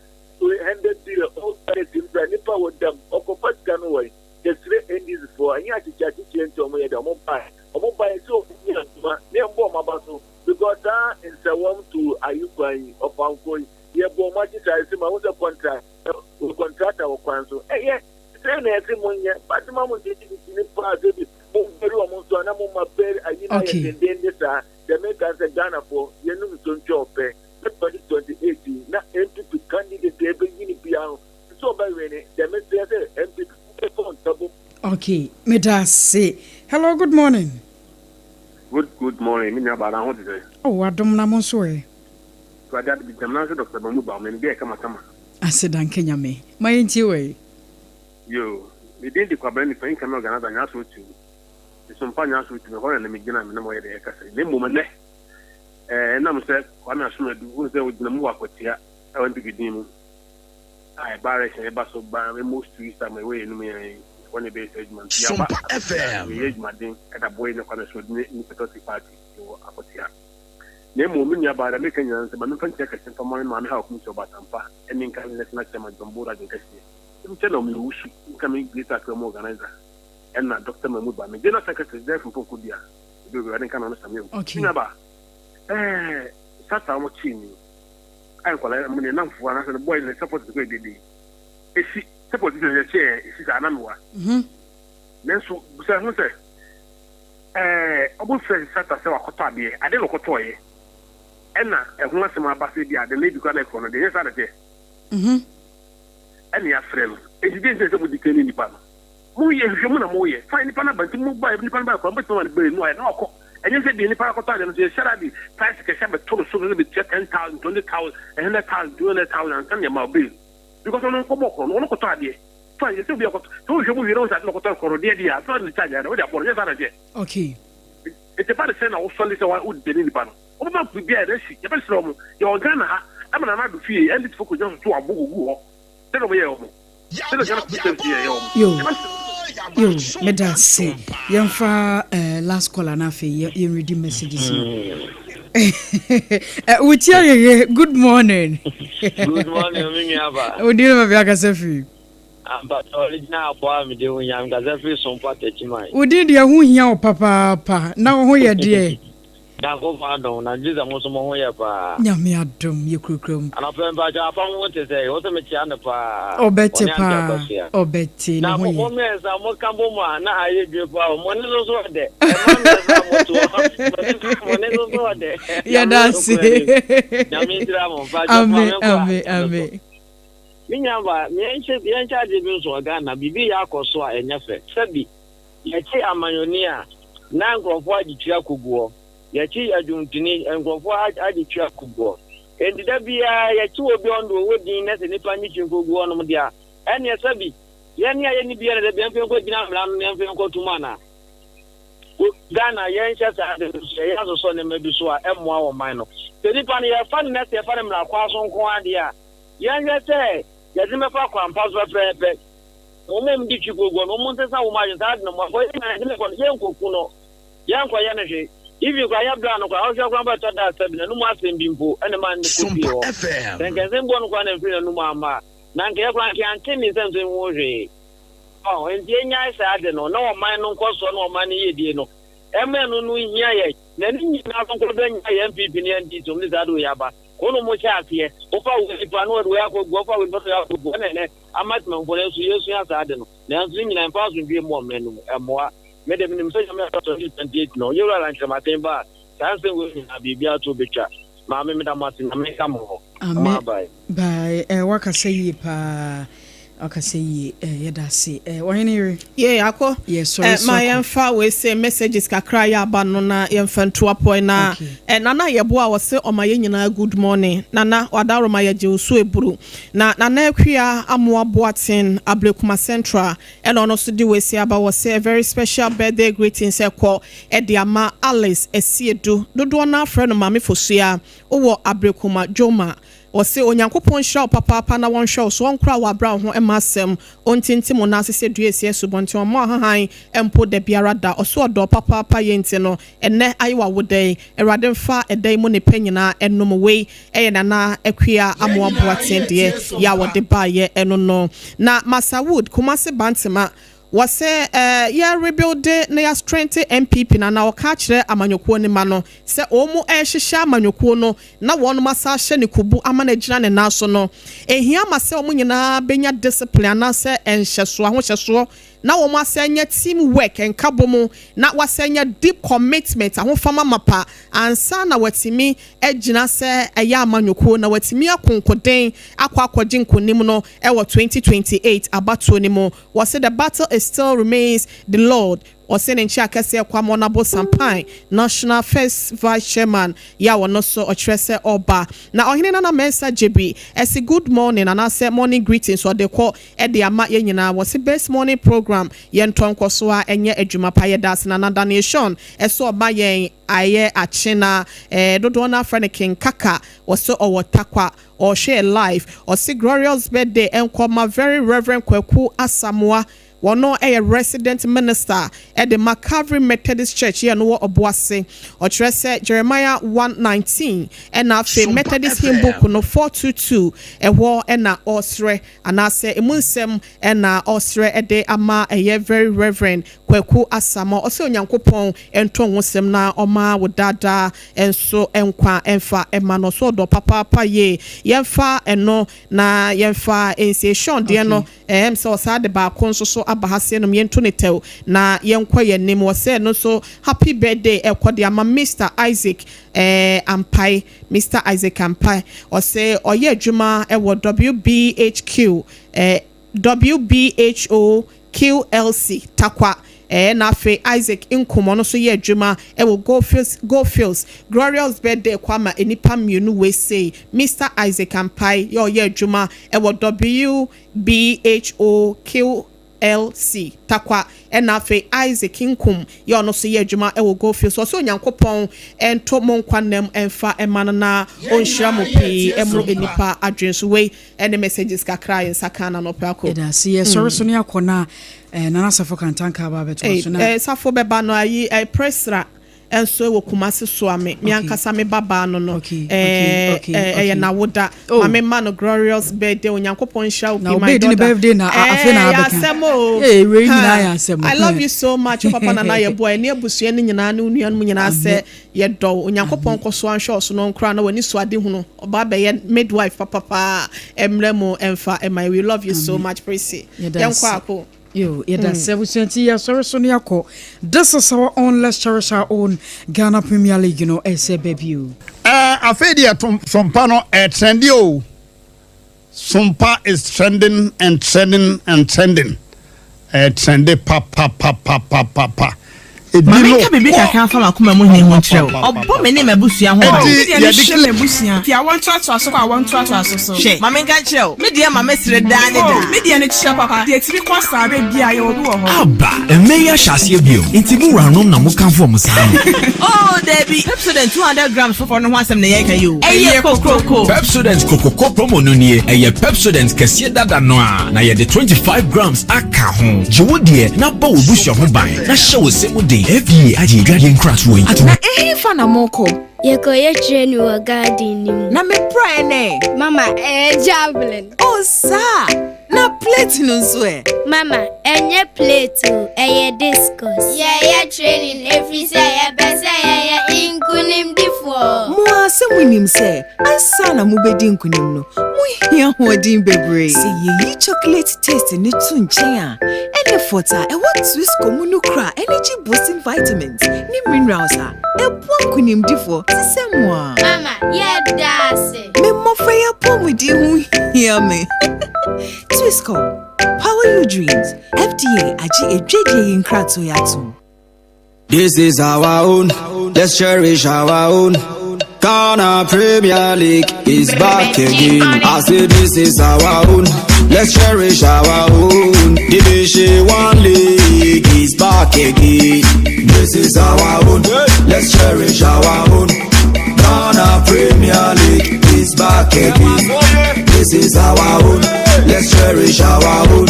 100 billion ɔka ne tim sɛ nipa wɔ dam ɔkɔfa sika no wɔ yɛsrɛ NDC foɔ ɛnyɛ akyekye akyekyeɛ nti ɔmo yɛ dɛ ɔmo bae ɔmo bae sɛ ɔmo nyɛ adwuma na ɛmbɔ ɔmo aba so because saa nsɛwɔm to ayi kwan yi ɔfanko yi yɛbɔ ɔmo akyi saa ɛsɛ mu ahu sɛ contract wɔ contractor wɔ kwan so ɛyɛ sɛ na ɛsɛ mo nyɛ but ma mo nkyekye nipa a sɛ bi mo bɛri ɔmo nso ana mo ma bɛri ayi na yɛ dendenden saa deɛ meka sɛ Ghanafoɔ yɛnum nso ntwa ɔpɛ 2028 yi na NPP candidate a ɛbɛyi no biara no sɛ ɔbɛwene deɛ mesrɛ sɛ NPP mobɛfa ntabom. Okay, meda ase. Hello, good morning. Good good morning me nua baa na ho te sɛn. Oh adom na mo nso ɛ. Awurade adom gyina me nan so Doctor Bamu ba me deɛ kama kama. Aseda nka Nyame. Ma yɛntie wo ɛ. Yoo, me din de Kwabena Nifa incoming organizer Nyaso Otu, Esompa Nyaso Otu, ɛhɔ na na me gyina me ne mo yɛ dɛ ɛkasa yi, na mmom ɛnɛ Ɛnam sɛ Kwame Asomadu, wohu sɛ ogyina mu wɔ akwatia wɔ NPP din mu a ɛba election ɛba so ba almost 2 weeks time ɛwɔ yɛn anim yɛn yi. Ɛhɔ na yɛbɛyɛ saa adwuma no. Nti yɛaba Akwatia, yɛyɛ adwumaden de aboa yɛn nua Kwame Asumadu ne ne Patriotic Party wɔ Akwatia. Na mmom me nuabaa, deɛ meka nyinaa ne sɛ, ma memfa nkyia kɛseɛ mfa mma me maame Hawa Kumsi Ɔbaatampa ne nka me National Chairman John Boadu Adwenkɛseɛ, nkyɛ Naomi Owusu, nka me Greater Accra mu organiser, ɛna Doctor Mahmood Bame, General Secretary, Jerry Frimpong Kodua, Obi Awurade nka na ɔno Samia Owusu. Okay. Me nuabaa, ɛɛ, Sata a wɔkyee me yi, a nkwadaa yi, ne nnamfofoɔ anaasɛ ne boys ne supporters kɔyɛ dede yi, ɛsi sɛ politicians yɛkyɛ yɛn ɛsi saa na mewa. Nanso bisa ho sɛ, ɛɛ ɔmo frɛ Sata sɛ wakɔtɔ adeɛ, adeɛ na ɔkɔtɔɔyɛ ɛna ɛho asɛm aba sɛ ebi ade no ebi koraa na ɛkorɔ no deɛ, ɛnyɛ saa na ɛteɛ? Ɛna yɛafrɛ no. Enti deɛ nti na ɛsɛ sɛ mo detain nipa no? Mo yɛ nhwehwɛmu na mo yɛ. Fine nipa no aba nti mo ba nipa no ba koraa mo bɛtumi ama no bail no ayɛ na wakɔ. Ɛnyɛ sɛ deɛ nipa no akɔtɔ adeɛ no nso yɛhyɛ da de price kɛse abɛto no so sɛ bɛtua 10,000, 20,000, 100,000, 200,000 ansa na yɛama wo bail. Because ɔno nkɔbɔ korɔ no, ɔno kɔtɔ adeɛ. Fine, yɛsɛ obi akɔtɔ, sɛ wohwɛ mu wie na wohu sɛ ade na ɔkɔtɔ no korɔ no deɛ deɛ a, afei na charge ayɛ dɛ, wode abɔ no, nyɛ saa na ɛteɛ? Okay. Nti ɛba ne sɛn na wosɔre sɛ wo deni nipa no? Wobɛma biribi ayɛ dɛ asi, yɛbɛsrɛ wɔn, yɛwɔ Ghana ha, ɛma Nana Addo fie, NDC foɔ kɔgyina so to abo gugu hɔ, sɛdeɛ wɔyɛɛ wɔn, sɛdeɛ Ghana Police Service yɛɛ wɔn, Yo, yɛbɛsrɛ. yo, meda ase. Yɛmfa eh, last caller na afei yɛ- yɛnredi messages no. Eh, Wotia yeye, good morning. Good morning, me nua ba. Wodi no baabi akasa firi. Ampatɔ original aboa a mede ho hia mekasa firi Sompa Takyiman. Wo din deɛ ho hia wo papaapa na wo ho yɛ deɛ. Nyankopɔn adom na gye sɛ mo nso mo ho yɛ paa. Nyame adom yɛ kurakura mu. Anɔpa yi mpakyɛw afa mo ho te sɛn? Wo se mekyea no paa. Ɔbɛte Ɔne Auntie paa Akosua. ɔbɛte ne Na ho mo mo yɛ. mmiɛnsa mo ka bɔ mu a na ayɛ dwe paa o. Mo ne so so ɔdɛ. Ɛma mmiɛnsa a mo to hɔ. Mo ne so so ɔdɛ. Nyame Yɛda ase. nokora ni. Nyame nhyira mo. Mpakyɛw ma Ame me nkɔ ame asɛm no so. ame. Me nua ba, yɛnhyɛ yɛnhyɛ adeɛ bi nso wɔ Ghana, biribi reyɛ akɔ so a ɛnyɛ fɛ. Sɛbi, yɛkye amanyɔni a, na nkurɔfoɔ agye tiri akɔgu hɔ. Yɛkye adwomtoni, nkurɔfoɔ agye tiri akɔgu hɔ. Enti da biara yɛkye obi a ɔno deɛ ɔwɔ din na sɛ nnipa nye tiri nkɔgu hɔnom deɛ a, ɛnneɛ sɛbi, yɛn a yɛnni biara na da biara yɛmfa yɛnkɔgyina mmara ano na yɛmfa yɛnkɔto mu anaa? Ghana yɛnhyɛ saa ade no so, yɛyɛ asosɔ nneɛma bi so a ɛmmoa ɔman no. Sɛ nipa no yɛfa no na sɛ yɛfa no mmara kwan so nko ara deɛ a, yɛnhwɛ sɛ yɛde no bɛfa kwan pa so pɛpɛɛpɛ. Wɔn a wɔdi twi koguo no, wɔn nsesa wɔn adwene saa ade no mu. Afɔ yɛn nyinaa yɛde no kɔ no, yɛnkɔku no, yɛnkɔyɛ no hwee. Even koraa yɛbra no koraa, ɔhwɛ koraa mpo ɛtɔ da a sɛbi n'anum asɛm bi mpo ɛna ɛma no kɔ fie hɔ. Sɛ nka nsɛm bɔ no koraa na ɛmfiri n'anum amma a, na nka yɛ koraa nka yɛante ne nsɛm ho hwee. Ɔho, enti yɛnnyae saa ade no, na ɔman no nkɔsoɔ ne ɔman no yiedie no, ɛmma ɛno no nhia yɛn, na ne nyinaa nso nkɔdɔ nnya yɛn NPP ne NDC, wɔn de saa ade wei aba, wɔn na wɔn hyɛ aseɛ, wofa wei nipa na wɔde wei akɔgu, wofa wei nipa na wɔde wei akɔgu, ɛna ɛnɛ ama temamfoɔ no nso yɛsua saa ade no, nanso ne nyinaa ɛmfa asomdwoeɛ mma ɔman no mu, ɛmmoa. Me de menim sɛ Nyame adom 2028 no, Yɛwura Alan Kyerematen ba a, saa nsɛm wei nyinaa biribiara to bɛtwa. Maame meda mo ase, Nyame nka mo ho. Amen. Bye. Bye. Eh, wakasa yie paa. Wakasa yie. Eh, yɛda ase. Eh, ɔhene yere. Yee akɔ. Yɛ sɔre Eh, so ma akɔ. yɛmfa wei se messages kakra yɛ aba no na yɛmfa ntu apɔe na Okay. eh, Nana yɛboa ɔse ɔma yɛn nyinaa good morning. Nana wadaroma yɛgye wo so eburu. Na Nana Akua Amoa Boateng Ablekuma Central ɛna ɔno nso de wei se aba wɔ se a very special birthday greetings ɛkɔ ɛde ama Alice Asiedu dodoɔ no ara frɛ no Maame Fosua wowɔ Ablekuma Dwoma. Ɔse Onyankopɔn nhyira wo papaapa na wɔnhwɛ wo so ɔnkora wo abra wo ho mma asɛm ɔntintim wo nan ase sɛ dua esi asubɔnten ɔmma ɔhahan mpo dabiara da ɔse ɔdɔ wo papaapa yei nti no ɛnɛ ayɛ w'awoda yi Awurade mfa ɛda yi mu nnepa nyinaa ɛnom wei ɛyɛ Nana Akua Amoah Boateng deɛ yɛ a wɔde baeɛ ɛno no na Masawood Kumasi Bantema Wɔse yɛ rebuilde na yɛ strengthe NPP no anaa ɔka akyerɛ amanyɔkuo no mma no sɛ wɔn rehyehyɛ amanyɔkuo no na wɔnom asan ahyɛ no kubu ama no agyina ne nan so no ɛhia ma sɛ wɔn nyinaa bɛnya discipline anaasɛ nhyɛsoɔ ahohyɛsoɔ na wɔn asan anya team work nkabom na wɔasan anya deep commitment ahofama mapa ansa na wɔatumi agyina sɛ ɛyɛ amanyɔkuo na wɔatumi ako nkoden akɔ akɔgye nkonim no wɔ 2028 abatoɔ no mu. Wɔse the battle is still remains the Lord Ɔse ne nkyea kɛseɛ Kwame Onabo Sampan, National First Vice Chairman yi a ɔno nso ɔkyerɛ sɛ ɔreba. Na Ɔhene Nana Mensah Gyebi se good morning anaasɛ morning greetings ɔde kɔ de ama yɛn nyinaa. Wɔse best morning program yɛntɔ nkɔso a ɛnyɛ adwuma pa. Yɛdaase Nana Daniel Sean sɛ ɔma yɛn ayɛ akye na dodoɔ no ara frɛ no King Kaka wɔse ɔwɔ Tarkwa Ɔhwɛɛ live. Ɔse glorious birthday nkɔ ma very Reverend Kwaku Asamoah. Wɔno yɛ Resident Minister de ma Calvary Methodist Church yɛ no wɔ Ɔboase. Ɔkyerɛ sɛ Jeremiah 1:19 ɛna afei Methodist Hymn Book no 422 ɛhɔ na ɔresrɛ anaasɛ emu nsɛm na ɔresrɛ de ama ɛyɛ Very Reverend Kwaku Asamoah. Ɔsɛ Onyankopɔn nto nwosɛm na ɔma wo daadaa nso nkwa mfa ma no. Ɔsɛ ɔdɔ papaapa yie. Yɛmfa ɛno na yɛmfa nsie. Sean deɛ no Ɛɛm sɛ ɔsaa de baako nso so aba ha seɛ nom yɛnto no tɛw na yɛnkɔ yɛn anim wɔ sɛ no nso happy birthday ɛkɔ de ama Mister Isaac ɛɛ Ampai Mister Isaac Ampai ɔse ɔyɛ adwuma ɛwɔ WBHQ ɛɛ WBHO QLC Tarkwa Ɛɛ na afei Isaac Nkum ɔno nso yɛ adwuma wɔ Goldfields Goldfields Glorious birthday kɔ ama nnipa mmienu wei sei Mister Isaac Ampai yɛ ɔyɛ adwuma wɔ WBHOQLC Tarkwa ɛna afei Isaac Nkum yɛ ɔno nso yɛ adwuma wɔ Goldfields Ɔsɛ Onyankopɔn nto mo nkwa nnam mfa mma no na ɔnhyira mo pii mmoro nnipa adwene so Wei ne messages kakra a yɛn nsa kaa no anɔpa ako. Yɛda ase yɛsɔre so ne akɔ na Eh, Nana Safo Kantanka aba abɛtoa so na. Eh, Safo bɛba no ayi eh, Presra nso wɔ Kumasi soa me. Me ankasa me ba baa no no. Okay, Eh, okay, okay, eh, ɛyɛ okay. n'awoda. Oh. Ma me ma no glorious birthday. Onyankopɔn nhyira wo Na pii, my obedi ne daughter. birthday na a- afei na Eh, yɛ abɛka. asɛm o. Eh, wei Ha. nyinaa yɛ asɛm. I love you so much. Wo papa Nana yɛ boa ɛne abusua no nyinaa ne wo nuanom nyinaa sɛ yɛdɔ wo. Onyankopɔn nkɔ so anhwɛ wo so na ɔnkora na w'ani so ade hunu. Ɔba abɛyɛ midwife papapaa. Ɛmmerɛ mu ɛmfa ɛma yɛn. We love you so Amen. much, Prissy. Yɛda Yɛnkɔ ase. ako. Yo, yɛda ase abusua nti yɛasɔre so ne akɔ. This is our own, let's cherish our own Ghana Premier League no ɛsɛ ba bio. Ɛɛ afei deɛ to sompa no ɛtrendi o sompa is trending and trending and trending ɛtrendi papapapapapa. Ma menka biribi kakra mfa m'akoma mu hene ho nkyerɛ wo. Ɔbɔ me ne m'abusua ho ban. Enti Me deɛ no yɛde hwɛ kle. m'abusua. Fi awoɔ ntoatoaso kɔ awoɔ ntoatoaso so. Hwɛ, ma menka nkyerɛ wo, me deɛ ma mesere daa ne Oh, daa. me deɛ no kyerɛ papa. Deɛ ɛtumi kɔ saa berɛ biara yɛwɔ bi wɔ hɔ. Aba! Mmɛ yi ahyɛ aseɛ bio, nti mo wuranom na mo kamfo wɔn saa no? Oh, dabi! Pepsodent 200 grams foforɔ no ho asɛm na yɛreka yi o. Ɛyɛ kokroko! Pepsodent Kokroko promo no nie, ɛyɛ Pepsodent kɛseɛ dada no ara, na yɛde 25 grams aka ho. Gye wo deɛ na bɔ w'abusua ho ban, na hyɛ wo se mu den. FDA agye adwadeɛ nkratoɔ yi atom. Na ɛhefa na morekɔ? Yɛkɔyɛ training wɔ garden no mu. Na me praeɛ no ɛ? Mama, ɛyɛ javelin. Oh, saa! Na plate no nso ɛ? Mama, ɛnyɛ plate o, ɛyɛ discus. Yɛyɛ training ɛfiri sɛ yɛpɛ sɛ yɛyɛ nkonimdifoɔ. Mo ara sɛ monim sɛ ansa na mobɛdi nkonim no, mohia ahoɔden bebree. Sɛ yɛyi chocolate taste no to nkyɛn a, ɛne fort a ɛwɔ Twisco mu no kura energy boosting vitamins ne minerals a ɛboa nkonimdifoɔ te sɛ mo ara. Mama, yɛda ase! Me mmɔfra yi apɔwmuden ho hia me. Twisco, power your dreams. FDA agye adwadie yi nkratoɔ yi atom. This is our own, let's cherish our own. Ghana Premier League is back again. I say this is our own, let's cherish our own. Division One League is back again. This is our own, let's cherish our own. Ghana Premier League is back again. This is our own, let's cherish our own.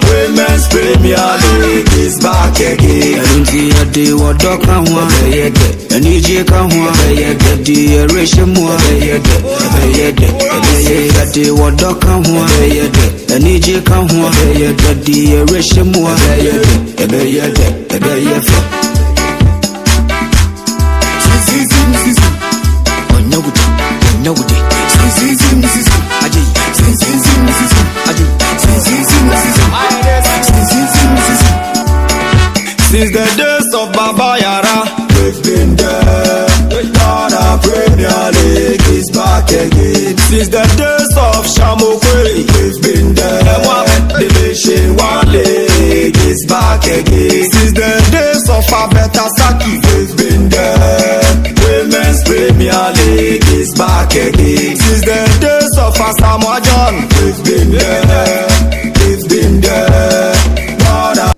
Women's Premier League is back again. Ɛno yɛde wɔdɔ ka ho a ɛbɛyɛ dɛ anigye ka ho a ɛbɛyɛ dɛ de yɛrehyɛ mu a ɛbɛyɛ dɛ ɛbɛyɛ dɛ ɛbɛyɛ yɛde wɔdɔ ka ho a ɛbɛyɛ dɛ anigye ka ho a ɛbɛyɛ dɛ de yɛrehyɛ mu a ɛbɛyɛ dɛ ɛbɛyɛ dɛ ɛbɛyɛ fɛ. Since the days of Baba Yara, we've been there. Ghana Premier League is back again. Since the days of Shamokwe, we've been there. Division One League is back again. Since the days of Abeta Saki, we've been there. Women's Premier League is back again. Since the days of Asamoah John, we've been there. We've been there. Ghana.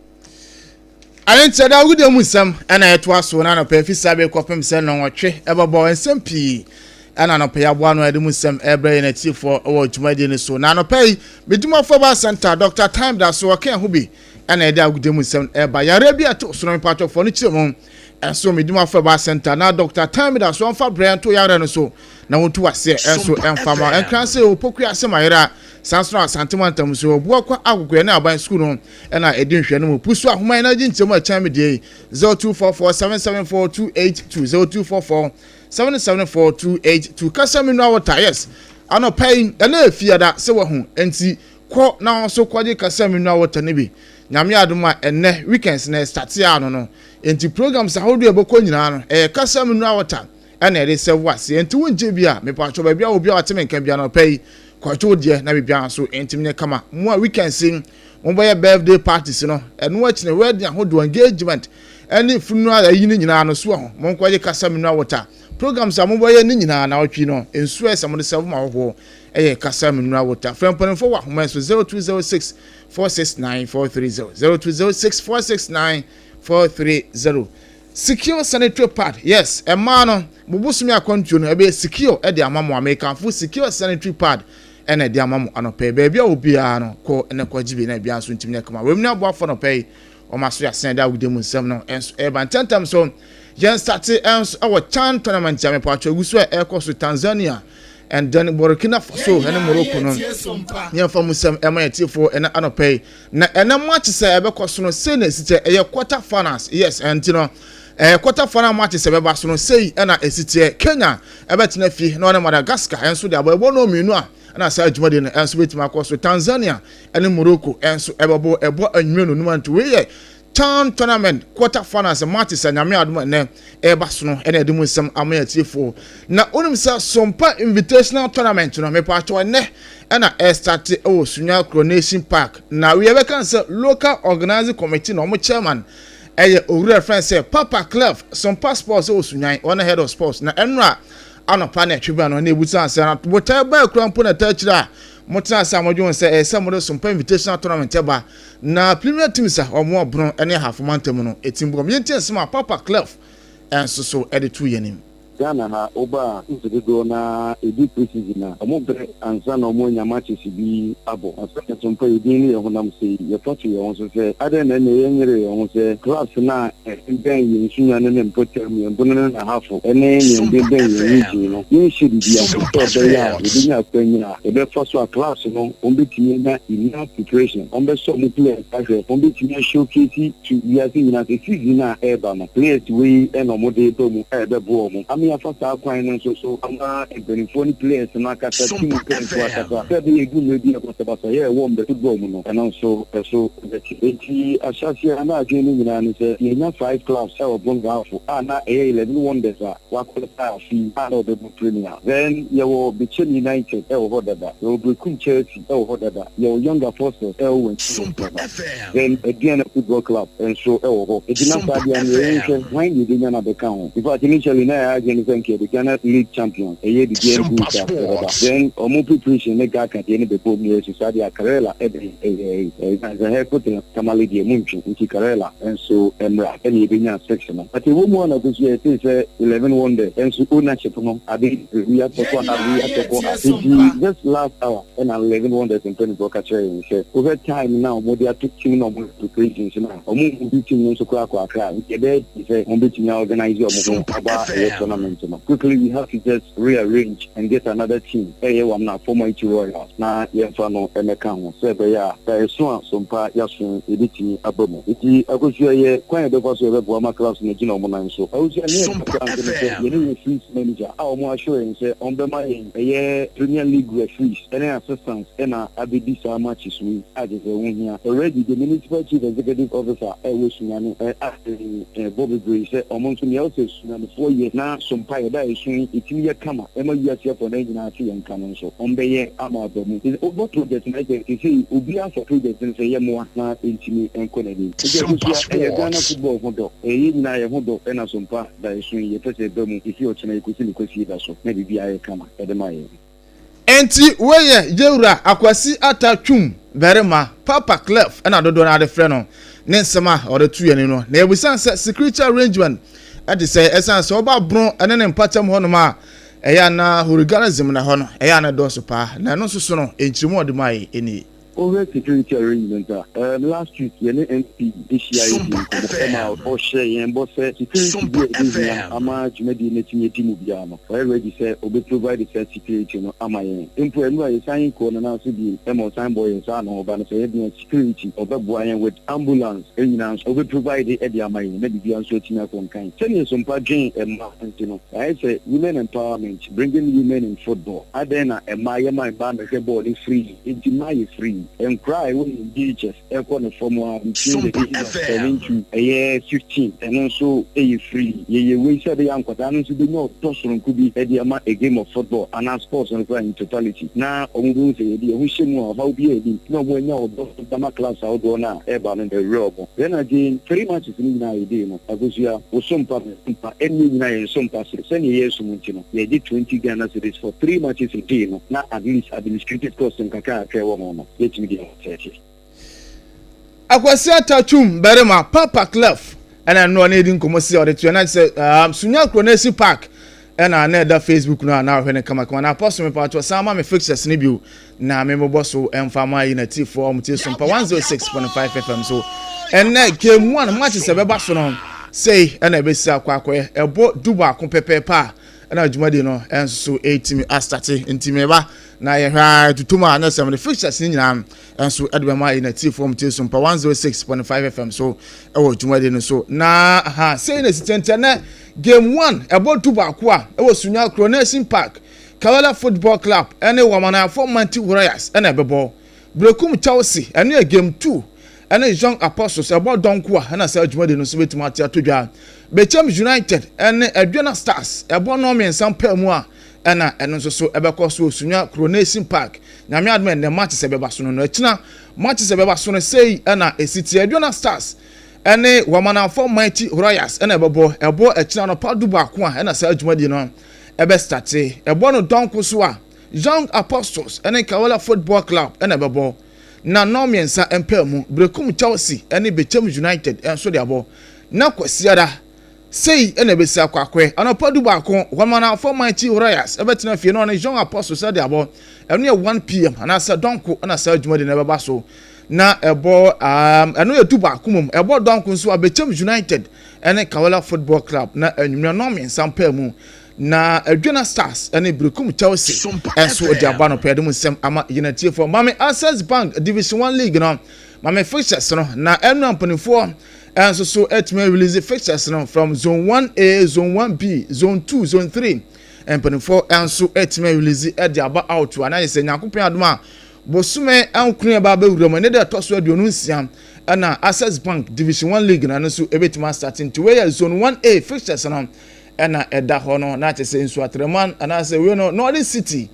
Ayenkyɛ da agodie mu nsɛm na ɛtoa so na anɔpa efi saa bere kɔpem sɛ nnɔnwɔtwe ɛbɛbɔ nsɛm pii ɛna anɔpa yi aboa ano ɛde mu nsɛm ɛbrɛ yɛn atiefoɔ wɔ dwumadie no so na anɔpa yi medwumafoɔ ba center Dr. Time da so ɔka ɛho bi ɛna ɛde agodie mu nsɛm ɛba. Yareɛ bi a ɛto so no mepatwɔfoɔ no kyerɛ mu ɛnso medwumafo ɛba center na Dr. Time da so ɔmfa brɛ nto yareɛ no so na wɔntu aseɛ ɛnso ɛmfa ma ɛnkran sɛ opoku ase ma yera saa nso na Asante mantam so ɔboa kɔ agogoɛ ne aban sukuu no ɛna ɛdi nhwɛ no mu pusu ahoma yɛn agye nkyɛmu ɛkyɛn me deɛ 0244 774 282 0244 774 282 kasa mi nua wɔta yes anɔpa yi ɛna efiada sɛ wahu nti kɔ na nso kɔgye kasa mi nua wɔta ne bi. Nyame adom a, ɛnɛ weekends na ɛstart ano no nti programs ahodoɔ a ɛbɛkɔ nyinaa no ɛyɛ kasa mi nua wɔta ɛna ɛde sɛ wo aseɛ. Nti wongye bi a, mepatwɔ baabi a obi a wate me nka bia no ɔpɛ yi kɔgye wo deɛ na biribiara nso ntimi nyɛ kama. Mo a weekends yi mobɛyɛ birthday parties no, ɛno akyi no wedding ahodoɔ, engagement ɛne funeral ayi no nyinaa no so ho, monkɔgye kasa mi nua wɔta. Programs a mobɛyɛ ne nyinaa na ɔtwi no nsuo ɛsɛ mode sɛ ma ahohoɔ ɛyɛ kasa mi nua wɔta. Frɛ mpanimfoɔ wɔ ahoma so 0206 469 430, 0206 469 430. Secure sanitary pad, yes, ɛmaa no mo bosomi akwantuo no ɛbɛyɛ secure ɛde ama mo. Amekanfo secure sanitary pad ɛna ɛde ama mo anɔpɛ. Baabi a obiara no kɔ ɛna kɔ gye bi na ebiara nso ntumi nyɛ kama. Wɔn mu aboafo anɔpɛ yi wɔn aso yɛ asɛn de awude mu nsɛm no ɛnso ɛba ntɛntɛm so. Yɛn start ɛnso ɛwɔ CHAN tournament a mepatwa egu so a ɛrekɔ so Tanzania and then Burkina Faso ɛne Morocco no. Yɛnfa mu nsɛm ɛma yɛn tiefoɔ ɛna anɔpɛ yi na ɛnɛ match sɛ ɛbɛkɔ so no sei na esi kyɛ ɛyɛ quarter finals, yes. Ɛnti no ɛyɛ quarter final match sɛ ɛbɛba so no sei ɛna esi kyɛ Kenya ɛbɛtena fie na ɔne Madagascar ɛnso de abɔ ɛbɔ no mmienu a ɛna saa dwumadie no ɛnso bɛtumi akɔ so. Tanzania ɛne Morocco ɛnso ɛbɛbɔ ɛbɔ anwummerɛ no num. Nti wei yɛ CHAN tournament quarter finals match sɛ Nyame adom ɛnɛ ɛreba so no ɛna ɛde mu nsɛm ama yɛn tiefoɔ. Na wonim sɛ Sompa Invitational Tournament no mepatwɔ ɛnɛ ɛna ɛstart ɛwɔ Sunya Coronation Park na wei yɛbɛka sɛ local organizing committee na ɔmo chairman ɛyɛ owura fɛn sɛ Papa Clef Sompa Sports ɛwɔ Sunyan, ɔne head of sports. Na ɛnora anɔpa na ɛtwe bɛn no na ebusa sɛ na botae bɛɛ kura mpo na ɛta akyire a motena ase a modwen sɛ ɛyɛ sɛ mode Sompa Invitational Tournament ɛba na premier teams a wɔn ɔbono ne ahafo mantam no ɛtim bɔ. Yɛnti nsɛm a Papa Clef ɛnso so ɛde to yɛn anim. Ghana ha woba a, teams dodoɔ na ɛdi pre-season a, ɔmo brɛ ansa na ɔmo anya matches bi abɔ. Ansa na Sompa yɛdin ne yɛn honam sei, yɛfa to yɛn ho so sɛ adɛn na ɛnɛ yɛnyere yɛn ho sɛ clubs no a ɛbɛn yɛn Sunya no ne mpɔtam, yɛn Bono ne n'ahafo ɛne yɛn bɛbɛn yɛn region no, yɛnhyɛ biribi ase sɛ ɔbɛyɛ a yɛbɛnya akwannya a yɛbɛfa so a clubs no wɔn bɛtumi anya enough preparation, wɔn bɛsɔ ɔmo players ahwɛ, wɔn bɛtumi ashowcase to wiase nyinaa sɛ season a ɛreba no, players wei ɛna ɔmo de ba mu a ɛbɛboa ɔmo ama yɛafa saa kwan no nso so ama mpanimfoɔ ne players no akasa, team mpanimfoɔ akasa sɛ ɛbɛyɛ egu mmerɛ bi a basabasa yɛ ɛwɔ mbɛ football mu no, ɛno nso ɛso bɛte. Eti ahyɛseɛ na adwene no nyinaa ne sɛ yɛnya five clubs ɛwɔ Brong Ahafo a na ɛyɛ 11 Wonders a waqualify afi a na ɔbɛbɔ Premier. Then yɛwɔ Bechem United ɛwɔ hɔ dada, yɛwɔ Berekum Chelsea ɛwɔ hɔ dada, yɛwɔ Young Apostles ɛwɔ wɔ dada, then Aduana Football Club nso ɛwɔ hɔ. Eti na saa deɛ no yɛnhwɛ hwan na yɛbɛnya no abɛka ho. In fact, initially na yɛ adwene sɛ nka yɛde Ghana League champions ɛyɛ Bibiani Gold Stars ɛbɛba. Then ɔmo preparation ne GHALCA deɛ no bɛbɔ mu yɛ so saa deɛ Karela ɛde ɛyɛ ɛyɛ sɛ hɛ Tamale deɛ mu ntwe nti Karela nso mmra ɛna yɛbɛnya six no. But ɛwɔ mu a na kɔsi yɛtee sɛ 11 Wonders nso ownership no ade wi atɔkɔ wi atɔkɔ. Nti just last hour ɛna 11 Wonders mpanimfoɔ ka kyerɛ yɛn sɛ wohwɛ time na ɔmo ato team na ɔmo preparations no a ɔmo mu bi team no nso koraa kɔ Accra nti ɛbɛyɛ sɛ ɔmo bɛtumi organize ɔmo ho aba ɛyɛ tournament no. Quickly, we have to just rearrange and get another team, ɛyɛ wɔn na former H Royals na yɛmfa no ɛmɛka ho sɛ ɛbɛyɛ a da ɛso a Sompa yaso yɛbɛtumi aba mu. Nti Akosua, yɛ kwan yɛbɛfa so yɛbɛboa ma clubs no gyina ɔmo nan so. Akosua ne yɛ kakra nso no sɛ yɛne referees manager a ɔmo ahyɛ yɛn sɛ ɔmo bɛma yɛn ɛyɛ Premier League referees ɛne assistants ɛna abɛdi saa matches yi a kyerɛ sɛ ho hia. Already the municipal chief executive officer ɛwɔ Sunyani ɛ bɔ bebree sɛ ɔmo nso nea ɔsɛ Sunyanifoɔ yɛ na Sompa yɛda ɛso ɛtumi yɛ kama ɛma wiase afɔ na nyinaa te yɛn ka no nso ɔmbɛyɛ ama aba mu. Wobɔ project no ɛkyɛ sɛ obiara fa project no sɛ yɛ mmoa na ɛntumi nkɔ n'anim. Nti Akosua, ɛyɛ Ghana football ho dɔ, ɛyɛ yɛn nyinaa yɛ ho dɔ ɛna Sompa da ɛso yi yɛpɛ sɛ ɛba mu ɛfi ɔkyena yɛkɔsi ne kwasie da so na biribiara yɛ kama ɛde ma yɛn. Enti wei yɛ yɛwura Akwasi Ata Twum barima Papa Clef ɛna dodoɔ no ade frɛ no ne nsɛm a ɔde to yɛn no. Na yɛbusan sɛ security arrangement ɛte sɛ ɛsan sɛ ɔba Bono ɛne ne mpatam hɔnom a ɛyɛ ana hooliganism na hɔ no ɛyɛ ana dɔɔso paa, na ɛno nso so no nkyerɛmu a ɔde maa yɛ nie. Wohwɛ security arrangement a, erm last week yɛne MP hyiaeɛ dii nkɔmmɔ ma ɔhyɛɛ yɛn bɔ sɛ security bi a ɛbɛhia ama dwumadie no atumi adi mu biara no, ɔyɛ ready sɛ ɔbɛ provide saa security no ama yɛn. Mpo ɛno a yɛsan kɔɔ ne nan ase bio ma ɔsan bɔɔ yɛn saa anohoba no sɛ yɛdeɛ security ɔbɛboa yɛn with ambulance nyinaa nso ɔbɛ provide de ama yɛn na biribiara nso atumi akɔ nkan. Sɛdeɛ Sompa dwen mmaa nti no, ayɛ sɛ women empowerment, bringing women in football. Adɛn na mmaa yɛma mmaa mmɛhwɛ bɔɔl no free? Enti mmaa yɛ free. Nkoraa a ɛwɔ yɛn JHS ɛkɔ ne fam a between the ages of 7 to ɛyɛ 15 ɛno nso ɛyɛ free. Yɛyɛ wei sɛ ɛbɛyɛ a nkwadaa no nso bɛnya ɔdɔ soronko bi de ama a game of football anaa sports no koraa in totality na wɔn bɛhu sɛ yɛde yɛn ho hyɛ mu a ɔhaw biara nnim na wɔn anya ɔdɔ de ama clubs ahodoɔ no a ɛreba no ɛwerɛ wɔn. Then again, three matches no nyinaa a yɛdii no, Akosua, wo so mpa me so mpa, ɛnneɛ nyinaa yɛn so mpa sɛ sɛdeɛ yɛresom nti no yɛgye 20 Ghana cedis for three matches a day no na at least administrative cost nkakra kakra ɛwɔ ho no yɛatumi de asɛte. Akwasi Attatum barima Papa Clef ɛna ɛno ɔne ɛdi nkɔmmɔ si a ɔde toɛ na sɛ um, Sunya Kronesi Park ɛna na ɛda Facebook no a na ɔhwɛ no kamakama na apɔso me paatɔ san ma me fixtures no bio na me mobɔ so ɛmfa ma yi na tifoɔ ɔmo tie Sompa 106.5 FM so ɛnɛ game one matches ɛbɛba so no sei ɛna ɛbɛsi akɔ akɔyɛ ɛbɔ du baako pɛpɛɛpɛ a ɛna dwumadi no nso so ɛretumi astate nti meba na yɛhwɛ a tutum a na sɛm de fixtures no nyinaa nso ɛde bɛma yɛn atiefoɔ mu tie so mpa 106.5 fm so ɛwɔ dwumadi no so na ha sei na ɛsi tɛntɛn nɛ game 1 ɛbɔ du baako a ɛwɔ Sunya Coronation Park Kawela Football Club ɛne Wamanafo Manti Warriors ɛna ɛbɛbɔ Berekum Chelsea ɛno yɛ game 2 ɛne Young Apostles ɛbɔ dɔnko a ɛna saa dwumadi no nso bɛtumi ate ato dwa. Bechem United ɛne Aduana Stars ɛbɔ nnɔn mmiɛnsa mpaa mu a ɛna ɛno nso so ɛbɛkɔ so wɔ Sunya Coronation Park. Nyame adom ɛnnɛ matches ɛbɛba so no no akyina matches ɛbɛba so no sei ɛna ɛsi teɛ. Aduana Stars ɛne Wamanafo Mighty Royals ɛna ɛbɛbɔ ɛbɔ akyina anɔpa du baako a ɛna saa dwumadi no ɛbɛ starte. Ɛbɔ no dɔnko so a Young Apostles ne Kawela Football Club na ɛbɛbɔ, na nnɔn mmiɛnsa mpaamu, Berekum Chelsea ne Bechem United nso de abɔ. Na Kwasiada, sei na ɛbɛsi akɔ akɔɛ, anɔpa dubaako, Wamanafo Mighty Royals bɛtena fie na wɔne Young Apostles de abɔ, ɛno yɛ 1 pm anaasɛ dɔnko na saa dwumadi no ɛbɛba so. Na ɛbɔ um, ɛno yɛ dubaako mmom, ɛbɔ dɔnko nso a Bechem United ne Kawela Football Club na anwummerɛ nnɔn mmiɛnsa mpaamu. Na Adwena Stars ne Berekum Chelsea nso de aba no pɛɛ de mu nsɛm ama yɛn atiefoɔ. Mame Access Bank Division 1 League no, mame fixtures no na ɛnura mpanimfoɔ nso so atumi release fixtures no from zone 1A, zone 1B, zone 2, zone 3. Mpanimfoɔ nso atumi release de aba out a na yɛ sɛ Nyankopɔn adom a bosome nkron ɛba abɛwura mu ɛne deɛ ɛtɔ so 26 ɛna Access Bank Division 1 League no ɛno nso ɛbɛtumi asate nti wei yɛ zone 1A fixtures no ɛna ɛda hɔ no na kyerɛ sɛ nsuatrɛman anaasɛ wei no Northern City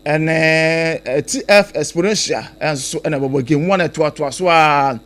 ɛne TF Exponential ɛnso so ɛna ɛbɛbɔ game one ɛtoatoa so a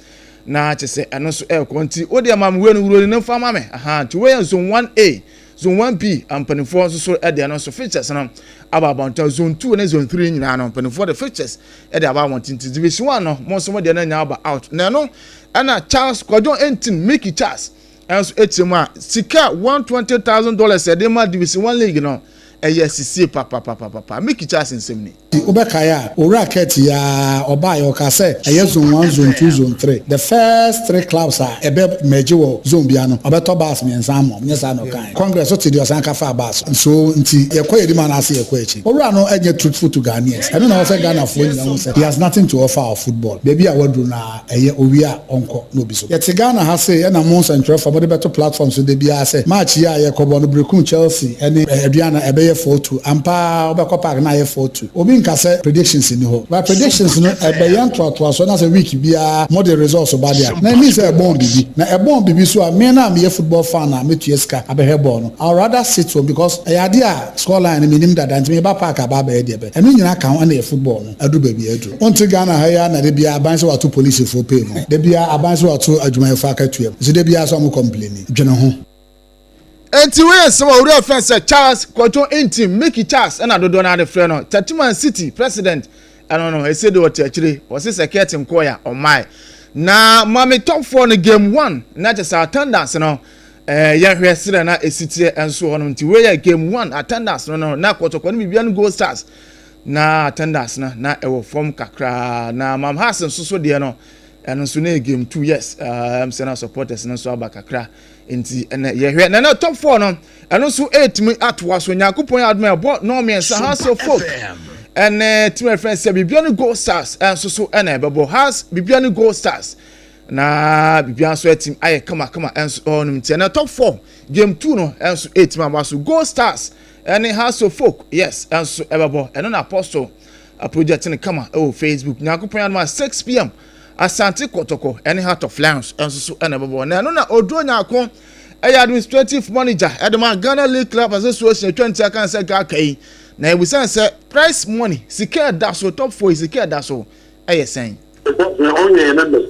na kyerɛ sɛ ɛno nso ɛrekɔ nti wo deɛ ma me wei no wuro ne mfa ma me aha nti wei yɛ zone 1A zone 1B mpanimfoɔ nso so ɛde ɛno nso fixtures no aba abɔnten zone 2 ne zone 3 nyinaa no mpanimfoɔ de fixtures ɛde aba abɔnten nti division 1 no mo nso mo deɛ no anya aba out na ɛno ɛna Charles Kwadwo Ntim Mickey Charles Ɛnso ɛkyerɛ mu a, sika $120,000 a yɛde ma Division One League no, ɛyɛ asisie papapapapa. Mickey Charles nsɛm ni. Nti wobɛkae a, Owura Kurt yi ara, ɔbaeɛ, ɔkaa sɛ ɛyɛ Zone One, Zone Two, Zone Three. The first three clubs a ɛbɛ merge wɔ zone biara no, ɔbɛtɔ bus mmiɛnsa ama wɔn. Nyɛ saa na ɔkaeɛ? Congress, wote deɛ ɔsan ka faa bus ho? So nti yɛkɔ yɛn anim anaase yɛkɔ akyi? Owura no nyɛ truthful to Ghanaians. Ɛno na ɛwɔ sɛ Ghanafoɔ nyinaa hu sɛ he has nothing to offer our football. Baabi a waduru no ara, Ɛyɛ owie a ɔnkɔ na obi so. Yɛte Ghana ha sei ɛna mo nsɛntwerɛfoɔ mode bɛto platform so da biara sɛ match yi a yɛkɔbɔ no Berekum Chelsea ɛne Aduana ɛbɛyɛ 4-2. Ampa ara wobɛkɔ park na ayɛ 4-2. Obi nka sɛ predictions nni hɔ but predictions no ɛbɛyɛ ntoatoasoɔ na sɛ week biara mode results ba deɛ a na it means sɛ ɛbɔn biribi. Na ɛbɔn biribi so a me no a meyɛ football fan a mɛtua sika abɛhwɛ bɔɔl no I would rather sit home because ɛyɛ adeɛ a score line no menim dada nti meba park aba abɛyɛ deɛ bɛn. Ɛno nyinaa ka ho ɛna ɛyɛ football no. Aduru baabi a aduru. Wonte Ghana ha yi ara na da biara aban sɛ wato polisifoɔ pay mu, da biara aban sɛ wato adwumayɛfoɔ akatua mu, nso da biara sɛ wɔn kɔmpleni. Dwene ho. Enti wei yɛ nsɛm a owura frɛ sɛ Charles Kwadwo Ntim, Mickey Charles ɛna dodoɔ no ara de frɛ no, Techiman City President ɛno no, ɛsei deɛ ɔte akyire, ɔse sɛ Kurt nkɔɔɛ a ɔmmae. Na Mame Tɔfoɔ no game one na kyɛ sɛ attendance no ɛɛ yɛhwɛ sɛdeɛ na ɛsi teɛ nso hɔ no, nti wei yɛ game one attendance no no, na Kɔtɔkɔ ne Biribiara no Gold Stars. Na attendance no na ɛwɔ fam kakra na Mam Hearts nso so deɛ no ɛno nso na yɛ game 2 yes um, sɛ na supporters no nso aba kakra nti ɛnɛ yɛhwɛ na ɛnɛ top 4 no ɛno nso ɛretumi atoa so. Nyankopɔn yɛ adom a ɛbɔ nɔɔ 3 Hearts of Oak ɛne team ɛfrɛ sɛ Bibiani Gold Stars ɛnso so ɛna ɛbɛbɔ Hearts Bibiani Gold Stars na biribiara nso atim ayɛ kamakama ɛnso ɔnom nti ɛnɛ top 4 game 2 no ɛnso ɛretumi aba so. Gold Stars ɛne Hearts of Oak, yes, ɛnso ɛbɛbɔ. Ɛno na Apostle project no kama ɛwɔ Facebook. Nyankopɔn adom a 6 p.m. Asante Kɔtɔkɔ ɛne Heart of Lions ɛnso so ɛna ɛbɛbɔ. Na ɛno na Oduro Nyaako ɛyɛ administrative manager ɛde ma Ghana League Club Association atwa nti aka sɛ GHALCA yi na ebusan sɛ prize money, sika ɛda so top four yi, sika ɛda so ɛyɛ sɛn? Ɔnyɛ members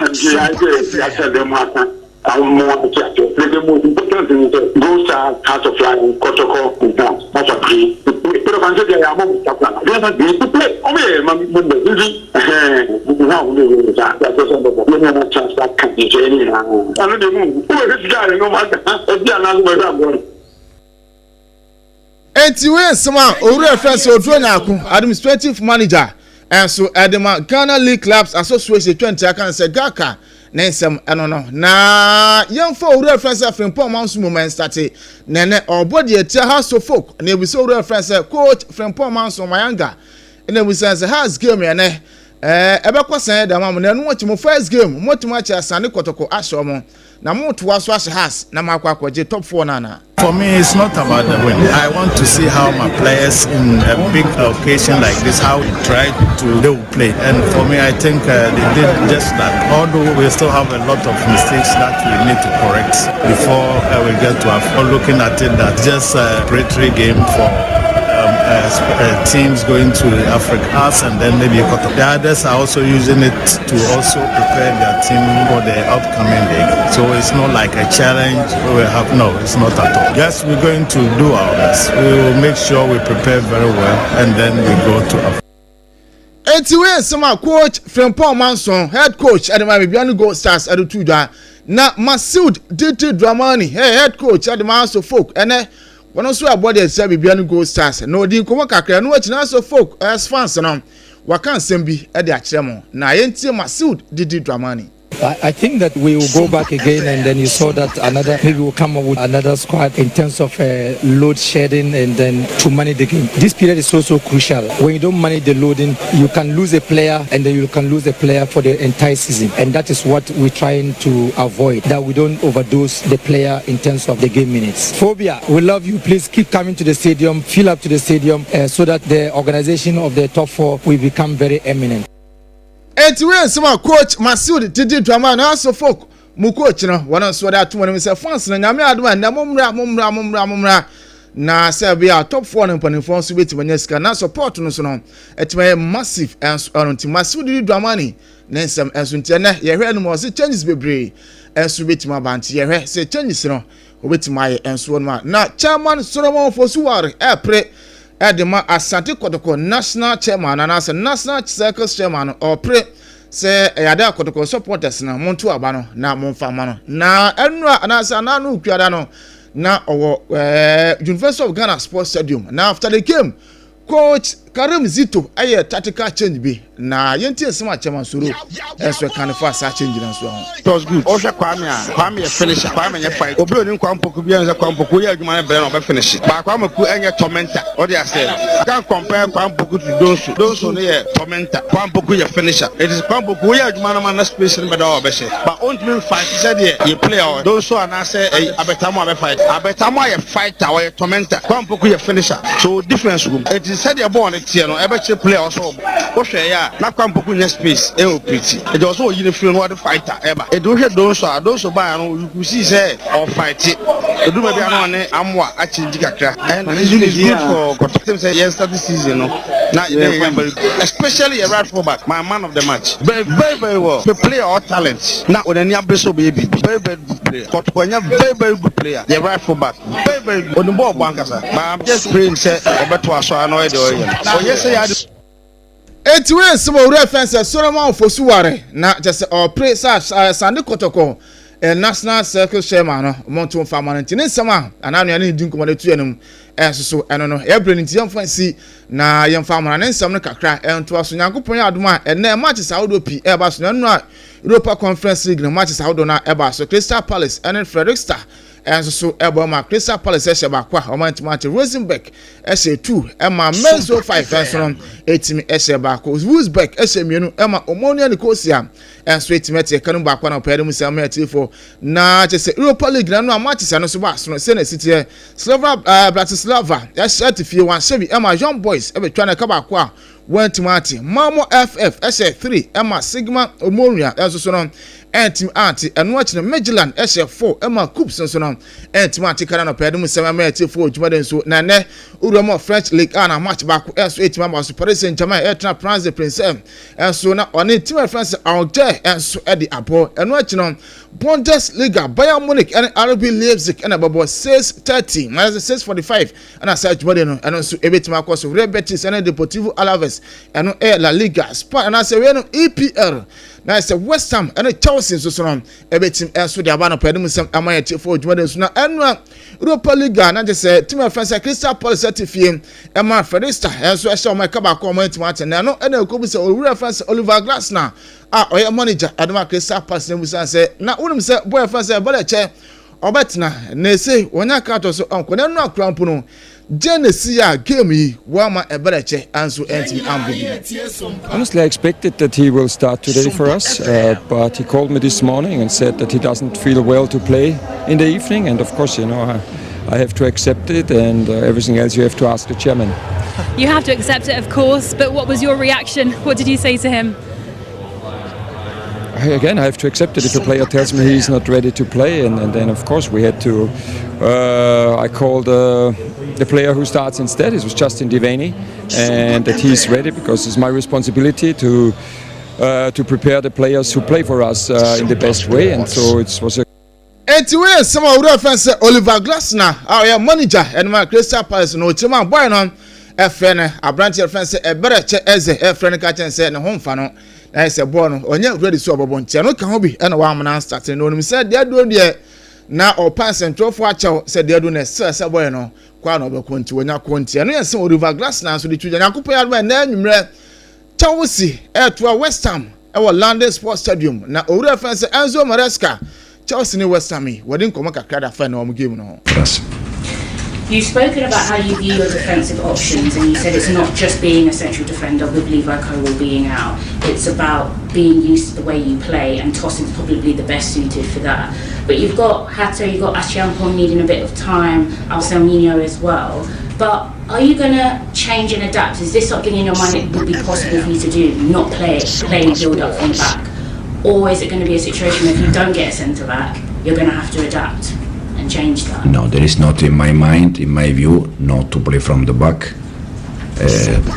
nti ayɛ sɛ yɛahyɛ dɛm mu aka ahomo ate ase. But the most important thing is sɛ Gold Stars, Heart of Lions, Kɔtɔkɔ and Hearts must agree to play. Pero kan sɛ deɛ yɛabɔ mo sakra they must agree to play. Ɔmo yɛ members nti ɛhɛn ho ahono wɔ saa yɛasɛ sɛ ɔbɛbɔ yɛne ɔmo atena ase aka nhyehyɛeɛ no nyinaa. Ɛno deɛ mu wobɛhwɛ sika a yɛne ɔmo aka ɛdi anaasɛ wobɛhwɛ agorɔ no. Enti wei nsɛm a owura ɛfrɛ sɛ Oduro Nyako, administrative manager ɛnso ɛde ma Ghana League Clubs Association 20 aka sɛ GHALCA ne nsɛm ɛno no. Na yɛmfa owura ɛfrɛ sɛ Frimpong Manso mu mɛnstate na ɛnɛ ɔbɔ deɛ tia Hearts of Oak na ebisa owura ɛfrɛ sɛ coach Frimpong Manso Mayanga na ebisa sɛ Hearts game ɛnɛ ɛbɛkɔ sɛn ɛda ma mo, na ɛno akyi mo first game motumi akyɛ Asante Kɔtɔkɔ ahyɛ ɔmo na motoa so ahyɛ Hearts na moakɔ akɔgye top 4 no anaa? For me, it's not about the win. I want to see how my players in a big occasion like this, how they try to they will play. And for me, I think they did just that. Although we still have a lot of mistakes that we need to correct before we get to Africa. Looking at it, that just a preparatory game for teams going to Africa, us and then maybe Kotoko. The others are also using it to also prepare their team for the upcoming league. So it's not like a challenge we have. No, it's not at all. Yes, we're going to do our best. We will make sure we prepare very well and then we go to Africa. Eti wei nsɛm a coach Frimpong Manson, head coach ɛde ma Bibiani Gold Stars, ɛde to dwa. Na Masoud Didi Dramani, hey, head coach ɛde ma Hearts of Oak, ɛnɛ wɔn nso ɛbɔ deɛ ɛsɛ Bibiani Gold Stars na ɔdi nkɔmɔ kakra no akyi na Hearts of Oak ɛs fans no waka nsɛm bi ɛde akyerɛ mo na yɛntie Masoud Didi Dramani. I think that we will go back again, and then you saw that another, maybe we'll come up with another squad in terms of load shedding and then to manage the game. This period is so, so crucial. When you don't manage the loading, you can lose a player and then you can lose a player for the entire season. And that is what we're trying to avoid, that we don't overdose the player in terms of the game minutes. Phobia, we love you. Please keep coming to the stadium, fill up to the stadium so that the organization of the top four will become very eminent. Eti wei nsɛm a coach Masoud Didi Dramani, Hearts of Oak mu coach no, wɔn nso wɔde ato wɔn anim sɛ fans no, Nyame adom a nnɛ mommra, mommra, mommra, mommra na sɛ bi a top four no mpanimfoɔ nso bɛtumi anya sika na support no so no ɛtumi ayɛ massive ɛnso ɛno. Nti Masoud Didi Dramani ne nsɛm ɛnso nti ɛnɛ yɛhwɛ no mu ɔse changes bebree ɛnso bɛtumi aba nti yɛhwɛ sɛ changes no wɔbɛtumi ayɛ ɛnso wɔn mu a. Na chairman Solomon Fosuware ɛpere ɛde ma Asante Kɔtɔkɔ national chairman anaasɛ national circles chairman no, ɔpere sɛ ɛyɛ ade a Kɔtɔkɔ supporters no monto aba no na momfa ma no. Na ɛnura anaasɛ anaa kuada no na ɔwɔ University of Ghana Sports Stadium na after the game coach Karim Zito ɛyɛ tactical change bi na yɛnti nsɛm a chairman Soro ɛnso ɛka ne fa saa change no nso ho. It was good. Ɔhwɛ Kwame a, Kwame yɛ finisher. Kwame nyɛ fight. Obi oni Kwame Poku bi ɛnsɛ Kwame Poku yɛ adwuma no brɛ na ɔbɛ finish. Ba Kwame Poku ɛnyɛ tormentor. Ɔde ase. Can compare Kwame Poku to Donso. Donso no yɛ tormentor. Kwame Poku yɛ finisher. It is Kwame Poku yɛ adwuma no ma na space no bɛda ɔbɛhyɛ. Ba ontumi fight sɛ deɛ yɛ play ɔ Donso anaasɛ ɛyi Abɛtamo a bɛ fight. Abɛtamo ayɛ fighter, ɔyɛ tormentor. Kwame Poku yɛ finisher. So difference wɔ mu. It is sɛdeɛ bɔɔl no teɛ no ɛbɛkyerɛ player ɔsɔ ɔbɔ. Wohwɛ yɛ a na Kwame Poku nyɛ space ɛwɔ piriti. Ɛdi ɔsɔ oyi ne firi no ɔde fighter ɛba. Ɛdi wohwɛ Donso a, Donso baa no, you could see sɛ ɔfight. Eduma bi ano ɔne Amoa akyɛngyi kakra. And it's good for Kɔtɔ. Sɛ yɛn start season no na yɛn yɛn very good. Especially yɛ right fullback, my man of the match. Very, very, very well. The player all talent. Na onani abere sɛ ɔbɛyɛ biribi. Very, very good player. Kɔtɔkɔ nya very, very good player. Yɛ right fullback. Very, very good. Onim bɔɔl bɔ ankasa. But I'm just praying sɛ ɔbɛto aso a na ɔyɛ deɛ ɔyɛ no. Ɔyɛ sɛ yɛ ade. Eti wei nsɛm a owura fɛn sɛ Solomon Fosuware na kyɛ sɛ ɔpere sɛ Asante Kɔtɔkɔ. National Circle Chairman no, wɔnto mfa ma no. Nti ne nsɛm a anaa nua ne ne di nkɔmmɔ de to yɛn anim nso so ɛno no. Ɛyɛ berɛ no nti yɛmfa nsi na yɛmfa amana ne nsɛm no kakra ntoa so. Nyankopɔn yɛ adom a ɛnnɛ matches ahodoɔ pii ɛreba so na ɛno a Europa Conference League no matches ahodoɔ no a ɛba so. Crystal Palace ɛne Fredrikstad nso so ɛbɔ ma Crystal Palace ɛhyɛ baako a wɔn antumi ante. Rosenborg ɛhyɛ 2 ɛma Mainz 05 nso no ɛtumi ɛhyɛ baako. Wolfsburg ɛhyɛ mmienu ɛma Omonia Nicosia nso ɛtumi ɛte ɛka no mu baako na ɔpɛɛ no mu sɛ ama atiefoɔ na kyɛ sɛ Europa League na no a matches ɛno nso ba sono sɛ na ɛsi teɛ. Slova Bratislava ɛhyɛ te fie wanhyɛ bi ɛma Young Boys ɛbɛtwa no ɛka baako a wɔantumi ate. Malmo FF ɛhyɛ 3 ɛma Sigma Omonia nso so no ɛntumi ante. Ɛno akyi no Midtjylland ɛhyɛ 4 ɛma Coops nso no ɛntumi ante ka na nɔpɛɛ no mu sɛm ɛma atiefoɔ dwumadi nso na ɛnɛ wura mu French League a na match baako ɛnso ɛtumi ama so. Paris Saint-Germain ɛtena Prince de Prince nso na ɔne team a yɛfrɛ sɛ Alger nso de abɔ. Ɛno akyi no, Bundesliga, Bayern Munich ne RB Leipzig na ɛbɛbɔ 6:30, anaasɛ 6:45 ɛna saa dwumadi no ɛno nso ɛbɛtumi akɔ so. Real Betis ne Deportivo Alaves, ɛno ɛyɛ La Liga. Spain anaasɛ wei no EPL, na sɛ West Ham ne Chelsea nso so no ɛbɛtumi nso de aba no pɛɛ no mu nsɛm ama yɛ tiefo dwumadi nso na ɛno a Europa League na gye sɛ team a yɛfrɛ sɛ Crystal Palace te fie ɛma Fredrikstad nso ɛhyɛ wɔn ɛka baako a wɔn antumi ate na ɛno ɛna ɛkɔbu sɛ owura fɛn sɛ Oliver Glasner a ɔyɛ manager ɛde ma Crystal Palace na ebusa sɛ na wonim sɛ boy fɛn sɛ bɔlɛ kyɛ ɔbɛtena na ese wɔnya krato so ɔnkɔ na ɛno akora mpo no gye na esi a game yi wɔama ɛbɛrɛ kyɛ anso ɛntumi ambɔ bi. Honestly, I expected that he will start today for us, but he called me this morning and said that he doesn't feel well to play in the evening. And of course, I have to accept it, and everything else you have to ask the chairman. You have to accept it, of course, but what was your reaction? What did you say to him? Again, I have to accept it if a player tells me he's not ready to play, and then of course we had to. I called the player who starts instead. It was Justin Devaney, and that he's ready because it's my responsibility to prepare the players who play for us in the best way, and so it was a Eti wei nsɛm a owura fɛn sɛ Oliver Glasner a ɔyɛ manager ɛnum a Crystal Palace no ɔkyerɛ mu a boy no ɛfrɛ no aberanteɛ fɛn sɛ Eberechi Eze ɛfrɛ no ka kyɛn sɛ ne ho mfa no na ayɛ sɛ bɔɔl no ɔnyɛ ready so ɔbɔbɔ nkyɛn no ka ho bi ɛna wamena start no onim sɛ deɛ duro deɛ na ɔpa nsɛntwerɛfoɔ akyɛw sɛ deɛ duro na ɛsɛ sɛ bɔɔl no kɔ a na ɔbɛkɔ nti wɔnya kɔ nti ɛno yɛ sɛ Oliver Glasner nso de tu gya. Nyankopɔn yɛ adom ɛnɛ anwummerɛ Chelsea ɛɛtoa West Ham ɛwɔ London Sports Stadium na owura fɛn sɛ Enzo Maresca, Chelsea ne West Ham yi wɔde nkɔmɔ kakra da fɛn na wɔn game no ho. You've spoken about how you view your defensive options, and you said it's not just being a central defender with Levi Colwill being out. It's about being used to the way you play, and Tosin's probably the best suited for that. But you've got Hato, you've got Acheampong needing a bit of time, Anselmino as well. But are you going to change and adapt? Is this something in your mind that would be possible for you to do, not play and build up from the back? Or is it going to be a situation where if you don't get a centre back, you're going to have to adapt and change that? No, there is not in my mind, in my view, not to play from the back.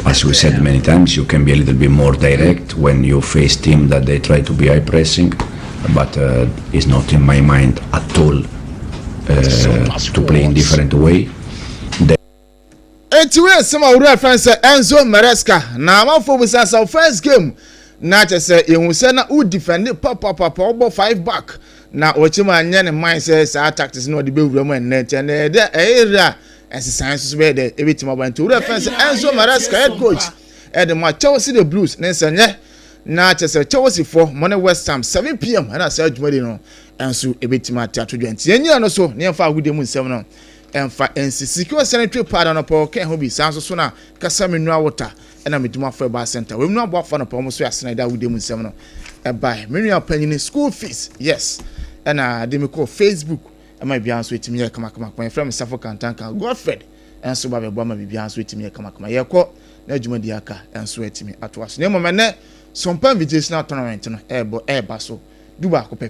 As we said many times, you can be a little bit more direct when you face team that they try to be high pressing, but it's not in my mind at all to play in different way. Eti wei nsɛm a owura fɛn sɛ Enzo Maresca na amanfoɔ bisa sɛ first game na kyɛ sɛ ehu sɛ na wo defend papapapa ɔbɔ five back na wɔkyɛ mu anyɛ ne man sɛ saa tactics na ɔde bɛwura mu ɛnnɛ nkyɛn na ɛdɛ ɛyɛ yɛrɛ a ɛsesan nso so bɛyɛ dɛ ebɛtumi aba. Nti owura fɛn sɛ Enzo Maresca, head coach ɛde ma Chelsea the Blues ne nsɛnyɛ na kyɛ sɛ Chelsea fo mo ne West Ham 7 p.m. ɛna saa dwumadi no ɛnso ebɛtumi ate ato dwa. Nti yɛn nyina no so ne yɛmfa agodie mu nsɛm no ɛmfa nsi secure sanitary pad no pɔ kɛn ho bi saa nso so na kasa mi nua water ɛna mi dwuma afɔ ɛba center wɔn mu aboafo no pɔ wɔn so yɛ asena ɛda agodie mu nsɛm no ɛbae. Me nua panyin, school fees, yes, ɛna de mi kɔ Facebook ɛma biribiara nso etimi yɛ kamakama. Kwan yɛfrɛ mi Safo Kantanka Godfred ɛnso ba bɛbɔ ama biribiara nso etimi yɛ kamakama. Yɛkɔ na adwuma aka ɛnso etimi atoa so na mmom ɛnɛ Sompa Invitational Tournament no ɛɛbɔ ɛɛba so 11 pɛ.